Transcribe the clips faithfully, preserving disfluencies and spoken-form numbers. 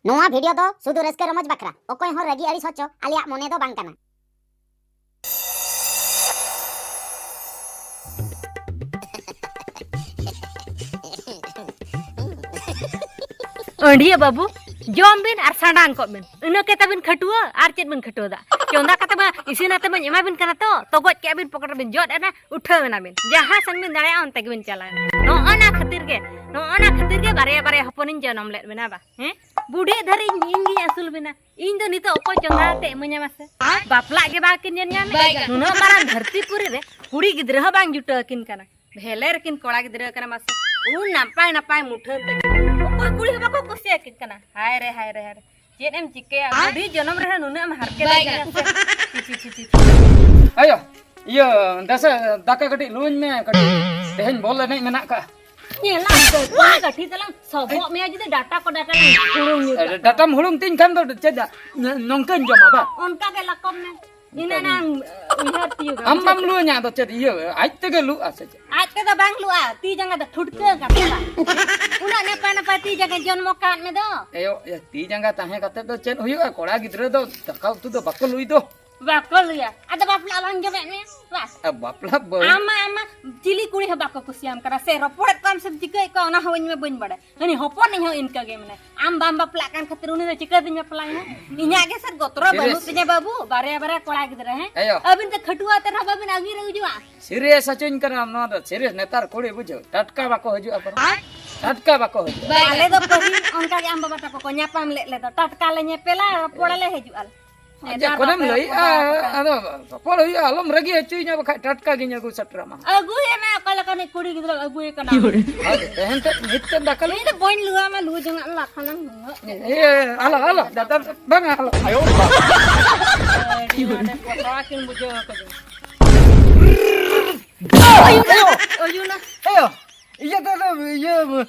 ᱱᱚᱣᱟ ᱵᱷᱤᱰᱤᱭᱳ ᱫᱚ ᱥᱩᱫᱷᱩ ᱨᱟᱹᱥᱠᱟᱹ ᱨᱚᱢᱚᱡᱽ ᱵᱟᱠᱷᱨᱟ, ᱚᱠᱚᱭ ᱦᱚᱸ ᱨᱟᱹᱜᱤ ᱟᱹᱲᱤᱥ ᱦᱚᱪᱚ ᱟᱞᱮᱭᱟᱜ ᱢᱚᱱᱮ ᱫᱚ ᱵᱟᱝ ᱠᱟᱱᱟ᱾ ᱟᱹᱰᱤᱭᱟᱹ ᱵᱟᱹᱵᱩ, ᱡᱚᱢ ᱵᱤᱱ ᱟᱨ ᱥᱟᱸᱰᱟᱝ ᱠᱚᱜ ᱵᱤᱱ᱾ ᱤᱱᱟᱹ ᱠᱟᱛᱮ ᱵᱤᱱ ᱠᱷᱟᱹᱴᱩᱣᱟᱹ, ᱟᱨ ᱪᱮᱫ ᱵᱤᱱ ᱠᱷᱟᱹᱴᱩᱣᱟᱹ ᱫᱟ? ᱪᱚᱸᱫᱟ ᱠᱟᱛᱮ ᱢᱟ, ᱤᱥᱤᱱ ᱟᱛᱮ ᱢᱟᱧ ᱮᱢᱟ ᱵᱤᱱ ᱠᱟᱱᱟ ᱛᱚ, ᱛᱚᱜᱚᱡ ᱠᱮᱜᱼᱟ ᱵᱤᱱ, ᱯᱚᱠᱮᱴ ᱨᱮᱵᱤᱱ ᱡᱚᱫ ᱮᱱᱟ, ᱩᱴᱷᱟᱹᱣ ᱮᱱᱟ ᱵᱤᱱ᱾ ᱡᱟᱦᱟᱸ ᱥᱮᱱ ᱵᱤᱱ ᱫᱟᱲᱮᱭᱟᱜᱼᱟ, ᱚᱱᱛᱮ ᱜᱮᱵᱤᱱ ᱪᱟᱞᱟᱣ ᱮᱱᱟ᱾ ᱱᱚᱜᱼᱚ ᱱᱟ ᱠᱷᱟᱹᱛᱤᱨ ᱜᱮ, ᱱᱚᱜᱼᱚ ᱱᱟ ᱠᱷᱟᱹᱛᱤᱨ ᱜᱮ ᱵᱟᱨᱭᱟ ᱵᱟᱨᱭᱟ ᱦᱚᱯᱚᱱᱤᱧ ᱡᱚᱱᱚᱢ ᱞᱮᱫ ᱵᱤᱱᱟ ᱵᱟ, ᱦᱮᱸ? ᱵᱩᱰᱷᱤ ᱫᱷᱟᱹᱨᱤᱡ ᱤᱧ ᱜᱤᱧ ᱟᱹᱥᱩᱞ ᱵᱤᱱᱟ᱾ ᱤᱧ ᱫᱚ ᱱᱤᱛᱚᱜ ᱚᱠᱚᱭ ᱪᱚᱸᱫᱟ ᱟᱛᱮ ᱤᱢᱟᱹᱧᱟ ᱢᱟᱥᱮ? ᱵᱟᱯᱞᱟᱜ ᱜᱮ ᱵᱟᱠᱤᱱ ᱧᱮᱞ ᱧᱟᱢᱮᱫ᱾ ᱵᱟᱭ ᱜᱟᱱᱚᱜ᱾ ᱱᱩᱱᱟᱹᱜ ᱢᱟᱨᱟᱝ ᱫᱷᱟᱹᱨᱛᱤ ᱯᱩᱨᱤ ᱨᱮ ᱠᱩᱲᱤ ᱜᱤᱫᱽᱨᱟᱹ ᱦᱚᱸ ᱵᱟᱝ ᱡᱩᱴᱟᱹᱣ ᱟᱹᱠᱤᱱ ᱠᱟᱱᱟ᱾ ᱵᱷᱮᱞᱮ ᱨᱮᱠᱤᱱ ᱠᱚᱲᱟ ᱜᱤᱫᱽᱨᱟᱹ ᱠᱟᱱᱟ ᱢᱟᱥᱮ᱾ ᱩᱱ ᱱᱟᱯᱟᱭ ᱱᱟᱯᱟᱭ ᱢᱩᱴᱷᱟᱹᱱ ᱛᱟᱹᱠᱤᱱ᱾ ᱚᱠᱚᱭ ᱠᱩᱲᱤ ᱦᱚᱸ ᱵᱟᱠᱚ ᱠᱩᱥᱤᱭᱟᱠᱤᱱ ᱠᱟᱱᱟ᱾ ᱦᱟᱭ ᱨᱮ, ᱦᱟᱭ ᱨᱮ, ᱦᱟᱭ ᱨᱮ᱾ ᱪᱮᱫ ᱮᱢ ᱪᱤᱠᱟᱹᱭᱟ? ᱵᱩᱰᱷᱤ ᱡᱚᱱᱚᱢ ᱨᱮᱦᱚᱸ ᱱᱩᱱᱟᱹᱜ ᱮᱢ ᱦᱟᱨᱠᱮᱛ ᱵᱟᱭ ᱟᱠᱟᱱᱟ ᱜᱟᱱᱚᱜ᱾ ᱥᱮ? ᱪᱤ, ᱪᱤ, ᱪᱤ, ᱪᱤ᱾ ᱟᱭᱳ, ᱤᱭᱟᱹ, ᱫᱮᱥᱮ ᱫᱟᱠᱟ ᱠᱟᱹᱴᱤᱡ ᱞᱩᱧ ᱢᱮ, ᱠᱟᱹᱴᱤᱡ᱾ ᱛᱮᱦᱮᱧ ᱵᱚᱞ ᱮᱱᱮᱡ ᱢᱮᱱᱟᱜ ᱠᱟᱜᱼᱟ᱾ ᱧᱮᱞᱟᱢ ᱛᱚ, ᱠᱟᱹᱴᱤᱡ ᱛᱟᱞᱟᱝ ᱥᱚᱵᱚᱜ ᱢᱮᱭᱟ ᱡᱩᱫᱤ ᱰᱟᱴᱟ ᱠᱚ ᱰᱟᱴᱟ ᱞᱟᱝ ᱦᱩᱲᱩᱝ ᱧᱚᱜᱟ᱾ ᱰᱟᱴᱟᱢ ᱦᱩᱲᱩᱝ ᱛᱤᱧ ᱠᱷᱟᱱ ᱫᱚ ᱪᱮᱫ ᱱᱚᱝᱠᱟᱹᱧ ᱡᱚᱢᱟ ᱵᱟ? ᱚᱱᱠᱟ ᱜᱮ ᱞᱟᱠᱚᱢ ᱢᱮ᱾ ᱤᱱᱟᱹ ᱱᱟᱝ ᱩᱭᱦᱟᱹᱨ ᱛᱤᱭᱳᱜᱟ᱾ ᱟᱢ ᱵᱟᱢ ᱞᱩᱣᱟᱹᱧᱟ ᱟᱫᱚ ᱪᱮᱫ ᱤᱭᱟᱹ ᱟᱡ ᱛᱮᱜᱮ ᱞᱩᱜᱼᱟ ᱥᱮ ᱪᱮᱫ? ᱟᱡ ᱛᱮᱫᱚ ᱵᱟᱝ ᱞᱩᱜᱼᱟ, ᱛᱤ ᱡᱟᱸᱜᱟ ᱫᱚ ᱴᱷᱩᱴᱠᱟᱹ ᱠᱟᱛᱮ ᱵᱟᱝ᱾ ᱩᱱᱟᱹᱜ ᱱᱟᱯᱟᱭ ᱱᱟᱯᱟᱭ ᱛᱤ ᱡᱟᱸᱜᱟ ᱡᱚᱱᱢᱚ ᱠᱟᱫ ᱢᱮ ᱫᱚ᱾ ᱮᱭᱳ, ᱮ, ᱛᱤ ᱡᱟᱸᱜᱟ ᱛᱟᱦᱮᱸ ᱠᱟᱛᱮ ᱫᱚ ᱪᱮᱫ ᱦᱩᱭᱩᱜᱼᱟ? ᱠᱚᱲᱟ ᱜᱤᱫᱽᱨᱟᱹ ᱫᱚ ᱫᱟᱠᱟ ᱩᱛᱩ ᱫᱚ ᱵᱟᱠᱚ ᱞᱩᱭ ᱫᱚ᱾ ᱵᱟᱠᱚ ᱞᱩᱭᱟ᱾ ᱟᱫᱚ ᱵᱟᱯᱞᱟ ᱵᱟᱝ ᱡᱚᱢᱮᱫ ᱢᱮ᱾ ᱵᱟᱥ᱾ ᱟᱨ ᱵᱟᱯᱞᱟ ᱵᱟᱹᱦᱩ ᱟᱢ ᱢᱟ, ᱟᱢ ᱢᱟ ᱪᱤᱞᱤ ᱠᱩᱲᱤ ᱦᱚᱸ ᱵᱟᱠᱚ ᱠᱩᱥᱤᱭᱟᱢ ᱠᱟᱱᱟ ᱥᱮ, ᱨᱚᱯᱚᱲᱮᱫ ᱠᱚᱣᱟᱢ ᱥᱮ ᱪᱤᱠᱟᱹᱭᱮᱫ ᱠᱚᱣᱟ, ᱚᱱᱟ ᱦᱚᱸ ᱤᱧ ᱢᱟ ᱵᱟᱹᱧ ᱵᱟᱲᱟᱭ᱾ ᱦᱟᱹᱱᱤ ᱦᱚᱯᱚᱱᱤᱧ ᱦᱚᱸ ᱤᱱᱠᱟᱹ ᱜᱮ ᱢᱮᱱᱟᱭ᱾ ᱟᱢ ᱵᱟᱢ ᱵᱟᱯᱞᱟᱜ ᱠᱟᱱ ᱠᱷᱟᱹᱛᱤᱨ ᱩᱱᱤ ᱫᱚ ᱪᱤᱠᱟᱹᱛᱤᱧ ᱵᱟᱯᱞᱟᱭᱟ? ᱤᱧᱟᱹᱜ ᱜᱮ ᱥᱮ ᱜᱚᱛᱨᱚ ᱵᱟᱹᱱᱩᱜ ᱥᱤᱨᱤᱭᱟᱥ᱾ ᱛᱤᱧᱟᱹ ᱵᱟᱹᱵᱩ, ᱵᱟᱨᱭᱟ ᱵᱟᱨᱭᱟ ᱠᱚᱲᱟ ᱜᱤᱫᱽᱨᱟᱹ, ᱦᱮᱸ? ᱮᱭᱳ᱾ ᱟᱹᱵᱤᱱ ᱫᱚ ᱠᱷᱟᱹᱴᱩᱣᱟᱹ ᱟᱛᱮ ᱨᱮᱦᱚᱸ ᱵᱟᱹᱵᱤᱱ ᱟᱹᱜᱩᱭ ᱨᱮ ᱩᱡᱩᱜᱼᱟ᱾ ᱥᱤᱨᱤᱭᱟᱥ ᱦᱚᱪᱚᱧ ᱠᱟᱱᱟᱢ, ᱱᱚᱣᱟ ᱫᱚ ᱥᱤᱨᱤᱭᱟᱥ ᱱᱮᱛᱟᱨ ᱠᱩᱲᱤ ᱵᱩᱡᱷᱟᱹᱣ, ᱴᱟᱴᱠᱟ ᱵᱟᱠᱚ ᱦᱤᱡᱩᱜᱼᱟ ᱠᱚ᱾ ᱦᱮᱸ? ᱴᱟᱴᱠᱟ ᱵᱟᱠᱚ ᱦᱤᱡᱩᱜᱼᱟ᱾ ᱟᱞᱮ ᱫᱚ ᱯᱟᱹᱦᱤᱞ ᱚᱱᱠᱟ ᱜᱮ ᱟᱢ ᱵᱟᱵᱟ ᱛᱟᱠᱚ ᱠᱚ ᱧᱟᱯᱟᱢ ᱞᱮᱫ ᱞᱮᱫᱚ, ᱴᱟᱴᱠᱟ ᱞᱮ ᱧᱮᱯᱮᱞᱟ, ᱨᱚᱯᱚᱲᱟᱞᱮ, ᱦᱤᱡᱩᱜᱼᱟ ᱞᱮ᱾ ᱟᱨ ᱱᱮᱛᱟᱨ ᱡᱚᱠᱷᱚᱱᱮᱢ ᱵᱟᱯᱮ ᱞᱟᱹᱭᱮᱜᱼᱟ, ᱨᱚᱯᱚᱲ ᱵᱟᱲᱟ ᱟᱠᱟᱫᱟ᱾ ᱟᱫᱚ ᱨᱚᱯᱚᱲ ᱦᱩᱭᱩᱜᱼᱟ, ᱟᱞᱚᱢ ᱨᱟᱹᱜᱤ ᱦᱚᱪᱚᱧᱟ, ᱵᱟᱠᱷᱟᱡ ᱴᱟᱴᱠᱟ ᱜᱤᱧ ᱟᱹᱜᱩ ᱥᱮᱴᱮᱨᱟᱢᱟ᱾ ᱟᱹᱜᱩᱭᱮ ᱢᱮ, ᱚᱠᱟ ᱞᱮᱠᱟᱱᱤᱡ ᱠᱩᱲᱤ ᱜᱤᱫᱽᱨᱟᱹ ᱟᱹᱜᱩᱭᱮ ᱠᱟᱱᱟ᱾ ᱦᱳᱭ, ᱛᱮᱦᱮᱧ ᱛᱮᱫ ᱱᱤᱛ ᱛᱮᱫ ᱫᱟᱠᱟ ᱞᱩ᱾ ᱤᱧ ᱫᱚ ᱵᱟᱹᱧ ᱞᱩᱣᱟ, ᱢᱟ ᱞᱩ ᱡᱚᱝᱟᱜ ᱞᱟᱯᱷᱟᱱᱟᱝ ᱱᱩᱱᱟᱹᱜ᱾ ᱮ, ᱟᱞᱚ, ᱟᱞᱚ, ᱫᱟᱫᱟ, ᱵᱟᱝᱟ, ᱟᱞᱚ᱾ ᱟᱹᱰᱤ ᱱᱚᱰᱮ ᱯᱚᱴᱨᱟ ᱠᱤᱱ ᱵᱩᱡᱷᱟᱹᱣ ᱠᱟᱫᱟ᱾ ᱟᱭᱳ, ᱟᱭᱳ᱾ ᱟᱭᱳ ᱱᱟ᱾ ᱟᱭᱳ᱾ ᱤᱭᱟᱹ ᱫᱚ, ᱫᱚ, ᱤᱭᱟᱹ,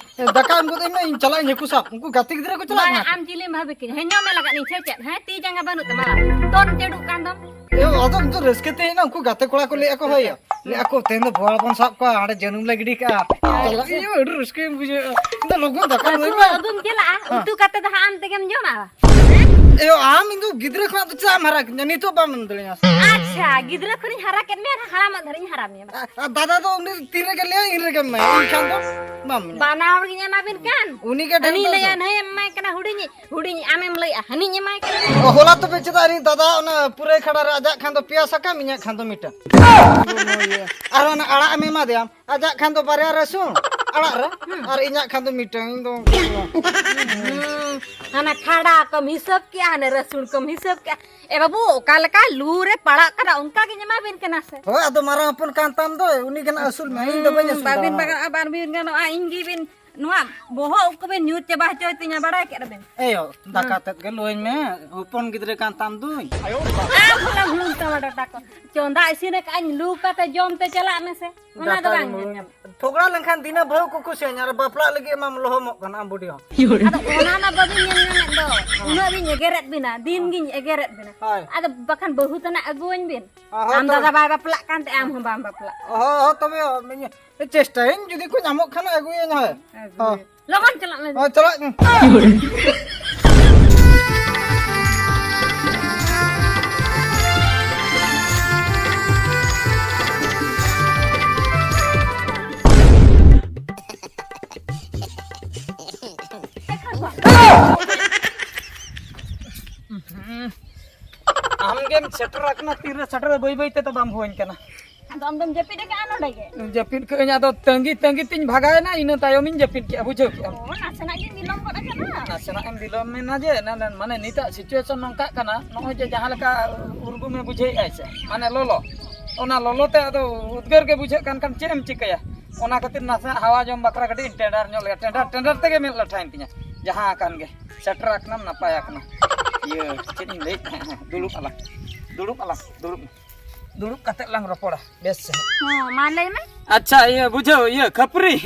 ᱫᱟᱠᱟ ᱮᱢ ᱜᱚᱫ ᱟᱹᱧ ᱢᱮ, ᱤᱧ ᱪᱟᱞᱟᱜ ᱟᱹᱧ ᱦᱟᱹᱠᱩ ᱥᱟᱵ᱾ ᱩᱱᱠᱩ ᱜᱟᱛᱮ ᱜᱤᱫᱽᱨᱟᱹ ᱠᱚ ᱪᱟᱞᱟᱜ ᱵᱟᱝ, ᱠᱟᱱᱟ᱾ ᱟᱢ ᱪᱤᱞᱤᱢ ᱵᱷᱟᱵᱤ ᱠᱤᱧ? ᱦᱮᱸ, ᱧᱟᱢᱮ ᱞᱟᱜᱟᱫ ᱤᱧ ᱥᱮ ᱪᱮᱫ? ᱦᱮᱸ, ᱛᱤ ᱡᱟᱸᱜᱟ ᱵᱟᱹᱱᱩᱜ ᱛᱟᱢᱟ? ᱛᱚᱨ ᱪᱟᱹᱰᱩᱜ ᱠᱟᱱ ᱫᱚᱢ᱾ ᱮ, ᱟᱫᱚ ᱤᱧ ᱫᱚ ᱨᱟᱹᱥᱠᱟᱹ ᱛᱮ ᱦᱮᱡ ᱮᱱᱟ, ᱩᱱᱠᱩ ᱜᱟᱛᱮ ᱠᱚᱲᱟ ᱠᱚ ᱞᱟᱹᱭᱮᱫᱼᱟ ᱠᱚ, ᱦᱳᱭ, ᱞᱟᱹᱭᱮᱫᱼᱟ ᱠᱚ, "ᱛᱮᱦᱮᱧ ᱫᱚ ᱵᱳᱣᱟᱲ ᱵᱚᱱ ᱥᱟᱵ ᱠᱚᱣᱟ, ᱦᱟᱸᱰᱮ ᱡᱟᱹᱱᱩᱢ ᱞᱮ ᱜᱤᱰᱤ ᱠᱟᱜᱼᱟ, ᱪᱟᱞᱟᱜ ᱟᱹᱧ, ᱟᱹᱰᱤ ᱨᱟᱹᱥᱠᱟᱹᱧ ᱵᱩᱡᱷᱟᱹᱣᱟ᱾" ᱤᱧ ᱫᱚ ᱞᱚᱜᱚᱱ ᱫᱟᱠᱟ ᱟᱹᱛᱩ ᱟᱹᱜᱩᱭ ᱢᱮ᱾ ᱟᱹᱜᱩᱢ ᱪᱟᱞᱟᱜᱼᱟ, ᱦᱮᱸ᱾ ᱩᱛᱩ ᱠᱟᱛᱮ ᱫᱚ ᱦᱟᱸᱜ ᱟᱢ ᱛᱮᱜᱮᱢ ᱡᱚᱢᱟ᱾ ᱮ, ᱟᱢ ᱤᱧ ᱫᱚ ᱜᱤᱫᱽᱨᱟᱹ ᱠᱷᱚᱱᱟᱜ ᱫᱚ ᱪᱮᱫᱟᱜ ᱮᱢ ᱦᱟᱨᱟ ᱠᱤᱫᱤᱧᱟ? ᱱᱤᱛᱚᱜ ᱵᱟᱢ ᱮᱢ ᱫᱟᱲᱮᱭᱟᱹᱧᱟ ᱥᱮ? ᱟᱪᱪᱷᱟ, ᱜᱤᱫᱽᱨᱟᱹ ᱠᱷᱚᱱᱤᱧ ᱦᱟᱨᱟ ᱠᱮᱫ ᱢᱮᱭᱟ, ᱦᱟᱲᱟᱢᱚᱜ ᱫᱷᱟᱹᱨᱤᱧ ᱦᱟᱨᱟ ᱢᱮᱭᱟ᱾ ᱟᱨ, ᱟᱨ ᱫᱟᱫᱟ ᱫᱚ ᱩᱱᱤ ᱛᱤ ᱨᱮᱜᱮ ᱞᱟᱹᱭᱟ, ᱤᱧ ᱨᱮᱜᱮ ᱮᱢᱟᱭᱟ, ᱤᱧ ᱠᱷᱟᱱ ᱫᱚ ᱵᱟᱢ ᱮᱢᱟ᱾ ᱵᱟᱱᱟ ᱦᱚᱲ ᱜᱤᱧ ᱮᱢᱟ ᱵᱤᱱ ᱠᱟᱱ᱾ ᱩᱱᱤ ᱜᱮ ᱰᱷᱮᱨ ᱩᱱᱤ ᱫᱚ ᱞᱟᱹᱭᱟ, ᱥᱮ? ᱱᱟᱹᱭ ᱮᱢ ᱮᱢᱟᱭ ᱠᱟᱱᱟ ᱦᱩᱰᱤᱧᱤᱡ, ᱦᱩᱰᱤᱧᱤᱡ ᱟᱢᱮᱢ ᱞᱟᱹᱭᱟ, ᱦᱟᱹᱱᱤᱧ ᱮᱢᱟᱭ ᱠᱟᱱᱟ᱾ ᱚ, ᱦᱚᱞᱟ ᱛᱚᱵᱮ ᱪᱮᱫᱟᱜ ᱤᱧ ᱫᱟᱫᱟ ᱚᱱᱟ ᱯᱩᱨᱟᱹᱭ ᱠᱷᱟᱰᱟ ᱨᱮ ᱟᱡᱟᱜ ᱠᱷᱟᱱ ᱫᱚ ᱯᱮᱭᱟ ᱥᱟᱠᱟᱢ, ᱤᱧᱟᱹᱜ ᱠᱷᱟᱱ ᱫᱚ ᱢᱤᱫᱴᱟᱝ᱾ ᱟᱨ ᱚᱱᱟ ᱟᱲᱟᱜ ᱮᱢ ᱮᱢᱟ ᱫᱮᱭᱟ, ᱟᱡᱟᱜ ᱠᱷᱟᱱ ᱫᱚ ᱵᱟᱨᱭᱟ ᱨᱟᱹᱥᱩᱱ ᱟᱲᱟᱜ ᱨᱮ, ᱟᱨ ᱤᱧᱟᱹᱜ ᱠᱷᱟᱱ ᱫᱚ ᱢᱤᱫᱴᱟᱝ᱾ ᱤᱧ ᱫᱚ ᱦᱩᱸ, ᱦᱟᱱᱟ ᱠᱷᱟᱰᱟ ᱠᱚᱢ ᱦᱤᱥᱟᱹᱵ ᱠᱮᱜᱼᱟ, ᱦᱟᱱᱮ ᱨᱟᱹᱥᱩᱱ ᱠᱚᱢ ᱦᱤᱥᱟᱹᱵ ᱠᱮᱜᱼᱟ᱾ ᱮ ᱵᱟᱹᱵᱩ, ᱚᱠᱟ ᱞᱮᱠᱟ ᱞᱩ ᱨᱮ ᱯᱟᱲᱟᱜ ᱠᱟᱱᱟ, ᱚᱱᱠᱟ ᱜᱤᱧ ᱮᱢᱟ ᱵᱤᱱ ᱠᱟᱱᱟ ᱥᱮ᱾ ᱦᱳᱭ, ᱟᱫᱚ ᱢᱟᱨᱟᱝ ᱦᱚᱯᱚᱱ ᱠᱟᱱ ᱛᱟᱢ ᱫᱚᱭ, ᱩᱱᱤ ᱜᱮ ᱱᱟᱜ ᱟᱹᱥᱩᱞ ᱢᱮ, ᱤᱧ ᱫᱚ ᱵᱟᱹᱧ ᱦᱩᱸ, ᱟᱹᱥᱩᱞ ᱵᱟᱹᱵᱤᱱ ᱫᱟᱲᱮᱭᱟᱜᱼᱟ᱾ ᱵᱟᱜᱟᱜᱼᱟ, ᱟᱵᱟᱨ ᱵᱤᱱ ᱜᱟᱱᱚᱜᱼᱟ, ᱤᱧ ᱜᱮᱵᱤᱱ ᱱᱚᱣᱟ ᱵᱚᱦᱚᱜ ᱠᱚᱵᱤᱱ ᱧᱩᱨ ᱪᱟᱵᱟ ᱦᱚᱪᱚᱭ ᱛᱤᱧᱟ, ᱵᱟᱲᱟᱭ ᱠᱮᱫ ᱵᱤᱱ᱾ ᱮᱭᱳ, ᱫᱟᱠᱟ ᱛᱮᱫ ᱜᱮ ᱞᱩᱭᱟᱹᱧ ᱢᱮ, ᱦᱚᱯᱚᱱ ᱜᱤᱫᱽᱨᱟᱹ ᱠᱟᱱ ᱛᱟᱢ ᱫᱩᱧ᱾ ᱟᱢ ᱦᱚᱸ ᱦᱩᱲᱩᱝ ᱛᱟᱢᱟ ᱰᱟᱴᱟ ᱠᱚ᱾ ᱪᱚᱸᱫᱟ ᱤᱥᱤᱱ ᱟᱠᱟᱫ ᱟᱹᱧ, ᱞᱩ ᱠᱟᱛᱮ ᱡᱚᱢ ᱛᱮ ᱪᱟᱞᱟᱜ ᱢᱮᱥᱮ᱾ ᱚᱱᱟ ᱫᱚ ᱫᱟᱠᱟ ᱵᱟᱝ ᱧᱮᱞ ᱧᱟᱢᱚᱜ᱾ ᱛᱷᱚᱜᱲᱟ ᱞᱮᱱᱠᱷᱟᱱ ᱫᱤᱱᱟᱹ ᱵᱟᱹᱦᱩ ᱠᱚ ᱠᱩᱥᱤᱭᱟᱹᱧ, ᱟᱨ ᱵᱟᱯᱞᱟᱜ ᱞᱟᱹᱜᱤᱫ ᱢᱟᱢ ᱞᱚᱦᱚᱢᱚᱜ ᱠᱟᱱᱟ ᱟᱢ ᱵᱩᱰᱷᱤ ᱦᱚᱸ᱾ ᱟᱫᱚ ᱚᱱᱟ ᱢᱟ ᱵᱟᱹᱵᱤᱱ ᱧᱮᱞ ᱧᱟᱢᱮᱫ ᱫᱚ᱾ ᱩᱱᱟᱹᱜ ᱞᱤᱧ ᱮᱜᱮᱨᱮᱫ ᱵᱤᱱᱟ, ᱫᱤᱱ ᱜᱤᱧ ᱮᱜᱮᱨᱮᱫ ᱵᱤᱱᱟ᱾ ᱦᱳᱭ᱾ ᱟᱫᱚ ᱵᱟᱠᱷᱟᱱ ᱵᱟᱹᱦᱩ ᱛᱟᱱᱟᱜ ᱟᱹᱜᱩᱣᱟᱹᱧ ᱵᱤᱱ᱾ ᱦᱚᱸ, ᱟᱢ ᱛᱚᱵᱮ᱾ ᱫᱟᱫᱟ ᱵᱟᱭ ᱵᱟᱯᱞᱟᱜ ᱠᱟᱱ ᱛᱮ ᱟᱢ ᱦᱚᱸ ᱵᱟᱢ ᱵᱟᱯᱞᱟᱜ᱾ ᱦᱚᱸ, ᱦᱚᱸ, ᱛᱚᱵᱮ ᱪᱮᱥᱴᱟᱭᱟᱹᱧ, ᱡᱩᱫᱤ ᱠᱚ ᱧᱟᱢᱚᱜ ᱠᱷᱟᱱ ᱟᱹᱜᱩᱭᱟᱹᱧ, ᱦᱳᱭ᱾ ᱟᱹᱜᱩᱭᱟᱹᱧ᱾ ᱦᱚᱸ᱾ ᱞᱚᱜᱚᱱ ᱪᱟᱞᱟᱜ ᱢᱮ᱾ ᱦᱚᱸ, ᱪᱟᱞᱟᱜ ᱢᱮ᱾ ᱟᱢᱜᱮᱢ ᱥᱮᱴᱮᱨ ᱟᱠᱟᱱᱟ, ᱛᱤᱨᱮ ᱥᱮᱴᱮᱨ, ᱵᱟᱹᱭ ᱵᱟᱹᱭ ᱛᱮᱫᱚ ᱵᱟᱢ ᱦᱩᱭ ᱠᱟᱱᱟ᱾ ᱟᱫᱚ ᱟᱢ ᱫᱚᱢ ᱡᱟᱹᱯᱤᱫ ᱟᱠᱟᱫᱼᱟ ᱱᱚᱰᱮ ᱜᱮ? ᱡᱟᱹᱯᱤᱫ ᱠᱟᱜ ᱟᱹᱧ, ᱟᱫᱚ ᱛᱟᱺᱜᱤ ᱛᱟᱺᱜᱤ ᱛᱤᱧ ᱵᱷᱟᱜᱟᱣᱮᱱᱟ, ᱤᱱᱟᱹ ᱛᱟᱭᱚᱢᱤᱧ ᱡᱟᱹᱯᱤᱫ ᱠᱮᱜᱼᱟ, ᱵᱩᱡᱷᱟᱹᱣ ᱠᱮᱜᱼᱟᱢ᱾ ᱚ, ᱱᱟᱥᱮᱱᱟᱜ ᱜᱤᱧ ᱵᱤᱞᱚᱢ ᱜᱚᱫ ᱟᱠᱟᱱᱟ᱾ ᱱᱟᱥᱮᱱᱟᱜ ᱮᱢ ᱵᱤᱞᱚᱢ ᱮᱱᱟ ᱡᱮ, ᱮᱱᱟ, ᱮᱱᱟ, ᱢᱟᱱᱮ ᱱᱤᱛᱟᱜ situation ᱱᱚᱝᱠᱟᱜ ᱠᱟᱱᱟ, ᱱᱚᱜᱼᱚᱭ ᱡᱮ ᱡᱟᱦᱟᱸ ᱞᱮᱠᱟ ᱩᱨᱜᱩᱢᱮ ᱵᱩᱡᱷᱟᱹᱣᱮᱫᱼᱟᱭ ᱥᱮ, ᱢᱟᱱᱮ ᱞᱚᱞᱚ, ᱚᱱᱟ ᱞᱚᱞᱚ ᱛᱮ ᱟᱫᱚ ᱩᱫᱽᱜᱟᱹᱨ ᱜᱮ ᱵᱩᱡᱷᱟᱹᱜ ᱠᱟᱱ ᱠᱷᱟᱱ ᱪᱮᱫ ᱮᱢ ᱪᱤᱠᱟᱹᱭᱟ? ᱚᱱᱟ ᱠᱷᱟᱹᱛᱤᱨ ᱱᱟᱥᱮᱱᱟᱜ ᱦᱟᱣᱟ ᱡᱚᱢ ᱵᱟᱠᱷᱨᱟ ᱠᱟᱹᱴᱤᱡ ᱤᱧ ᱴᱮᱸᱰᱟᱨ ᱧᱚᱜ ᱞᱮᱜᱼᱟ, ᱴᱮᱸᱰᱟᱨ, ᱴᱮᱸᱰᱟᱨ ᱛᱮᱜᱮ ᱢᱮᱫ ᱞᱟᱴᱷᱟᱭᱮᱱ ᱛᱤᱧᱟ᱾ ᱡᱟᱦᱟᱸ ᱟᱠᱟᱱ ᱜᱮ, ᱥᱮᱴᱮᱨ ᱟᱠᱟᱱᱟᱢ, ᱱᱟᱯᱟᱭ ᱟᱠᱟᱱᱟ᱾ ᱤᱭᱟᱹ, ᱪᱮᱫ ᱤᱧ ᱞᱟᱹᱭᱮᱫ ᱛᱟᱦᱮᱸᱫ, ᱦᱮᱸ, ᱫᱩᱲᱩᱵ ᱟᱞᱟᱝ, ᱫᱩᱲᱩᱵ ᱟᱞᱟᱝ, ᱫᱩᱲᱩᱵ ᱢᱮ᱾ ᱫᱩᱲᱩᱵ ᱠᱟᱛᱮᱫ ᱞᱟᱝ ᱨᱚᱯᱚᱲᱟ ᱵᱮᱥ ᱥᱟᱺᱦᱤᱡ᱾ ᱦᱚᱸ, ᱢᱟ ᱞᱟᱹᱭ ᱢᱮ᱾ ᱟᱪᱪᱷᱟ, ᱤᱭᱟᱹ ᱵᱩᱡᱷᱟᱹᱣ, ᱤᱭᱟᱹ ᱠᱷᱟᱹᱯᱨᱤ᱾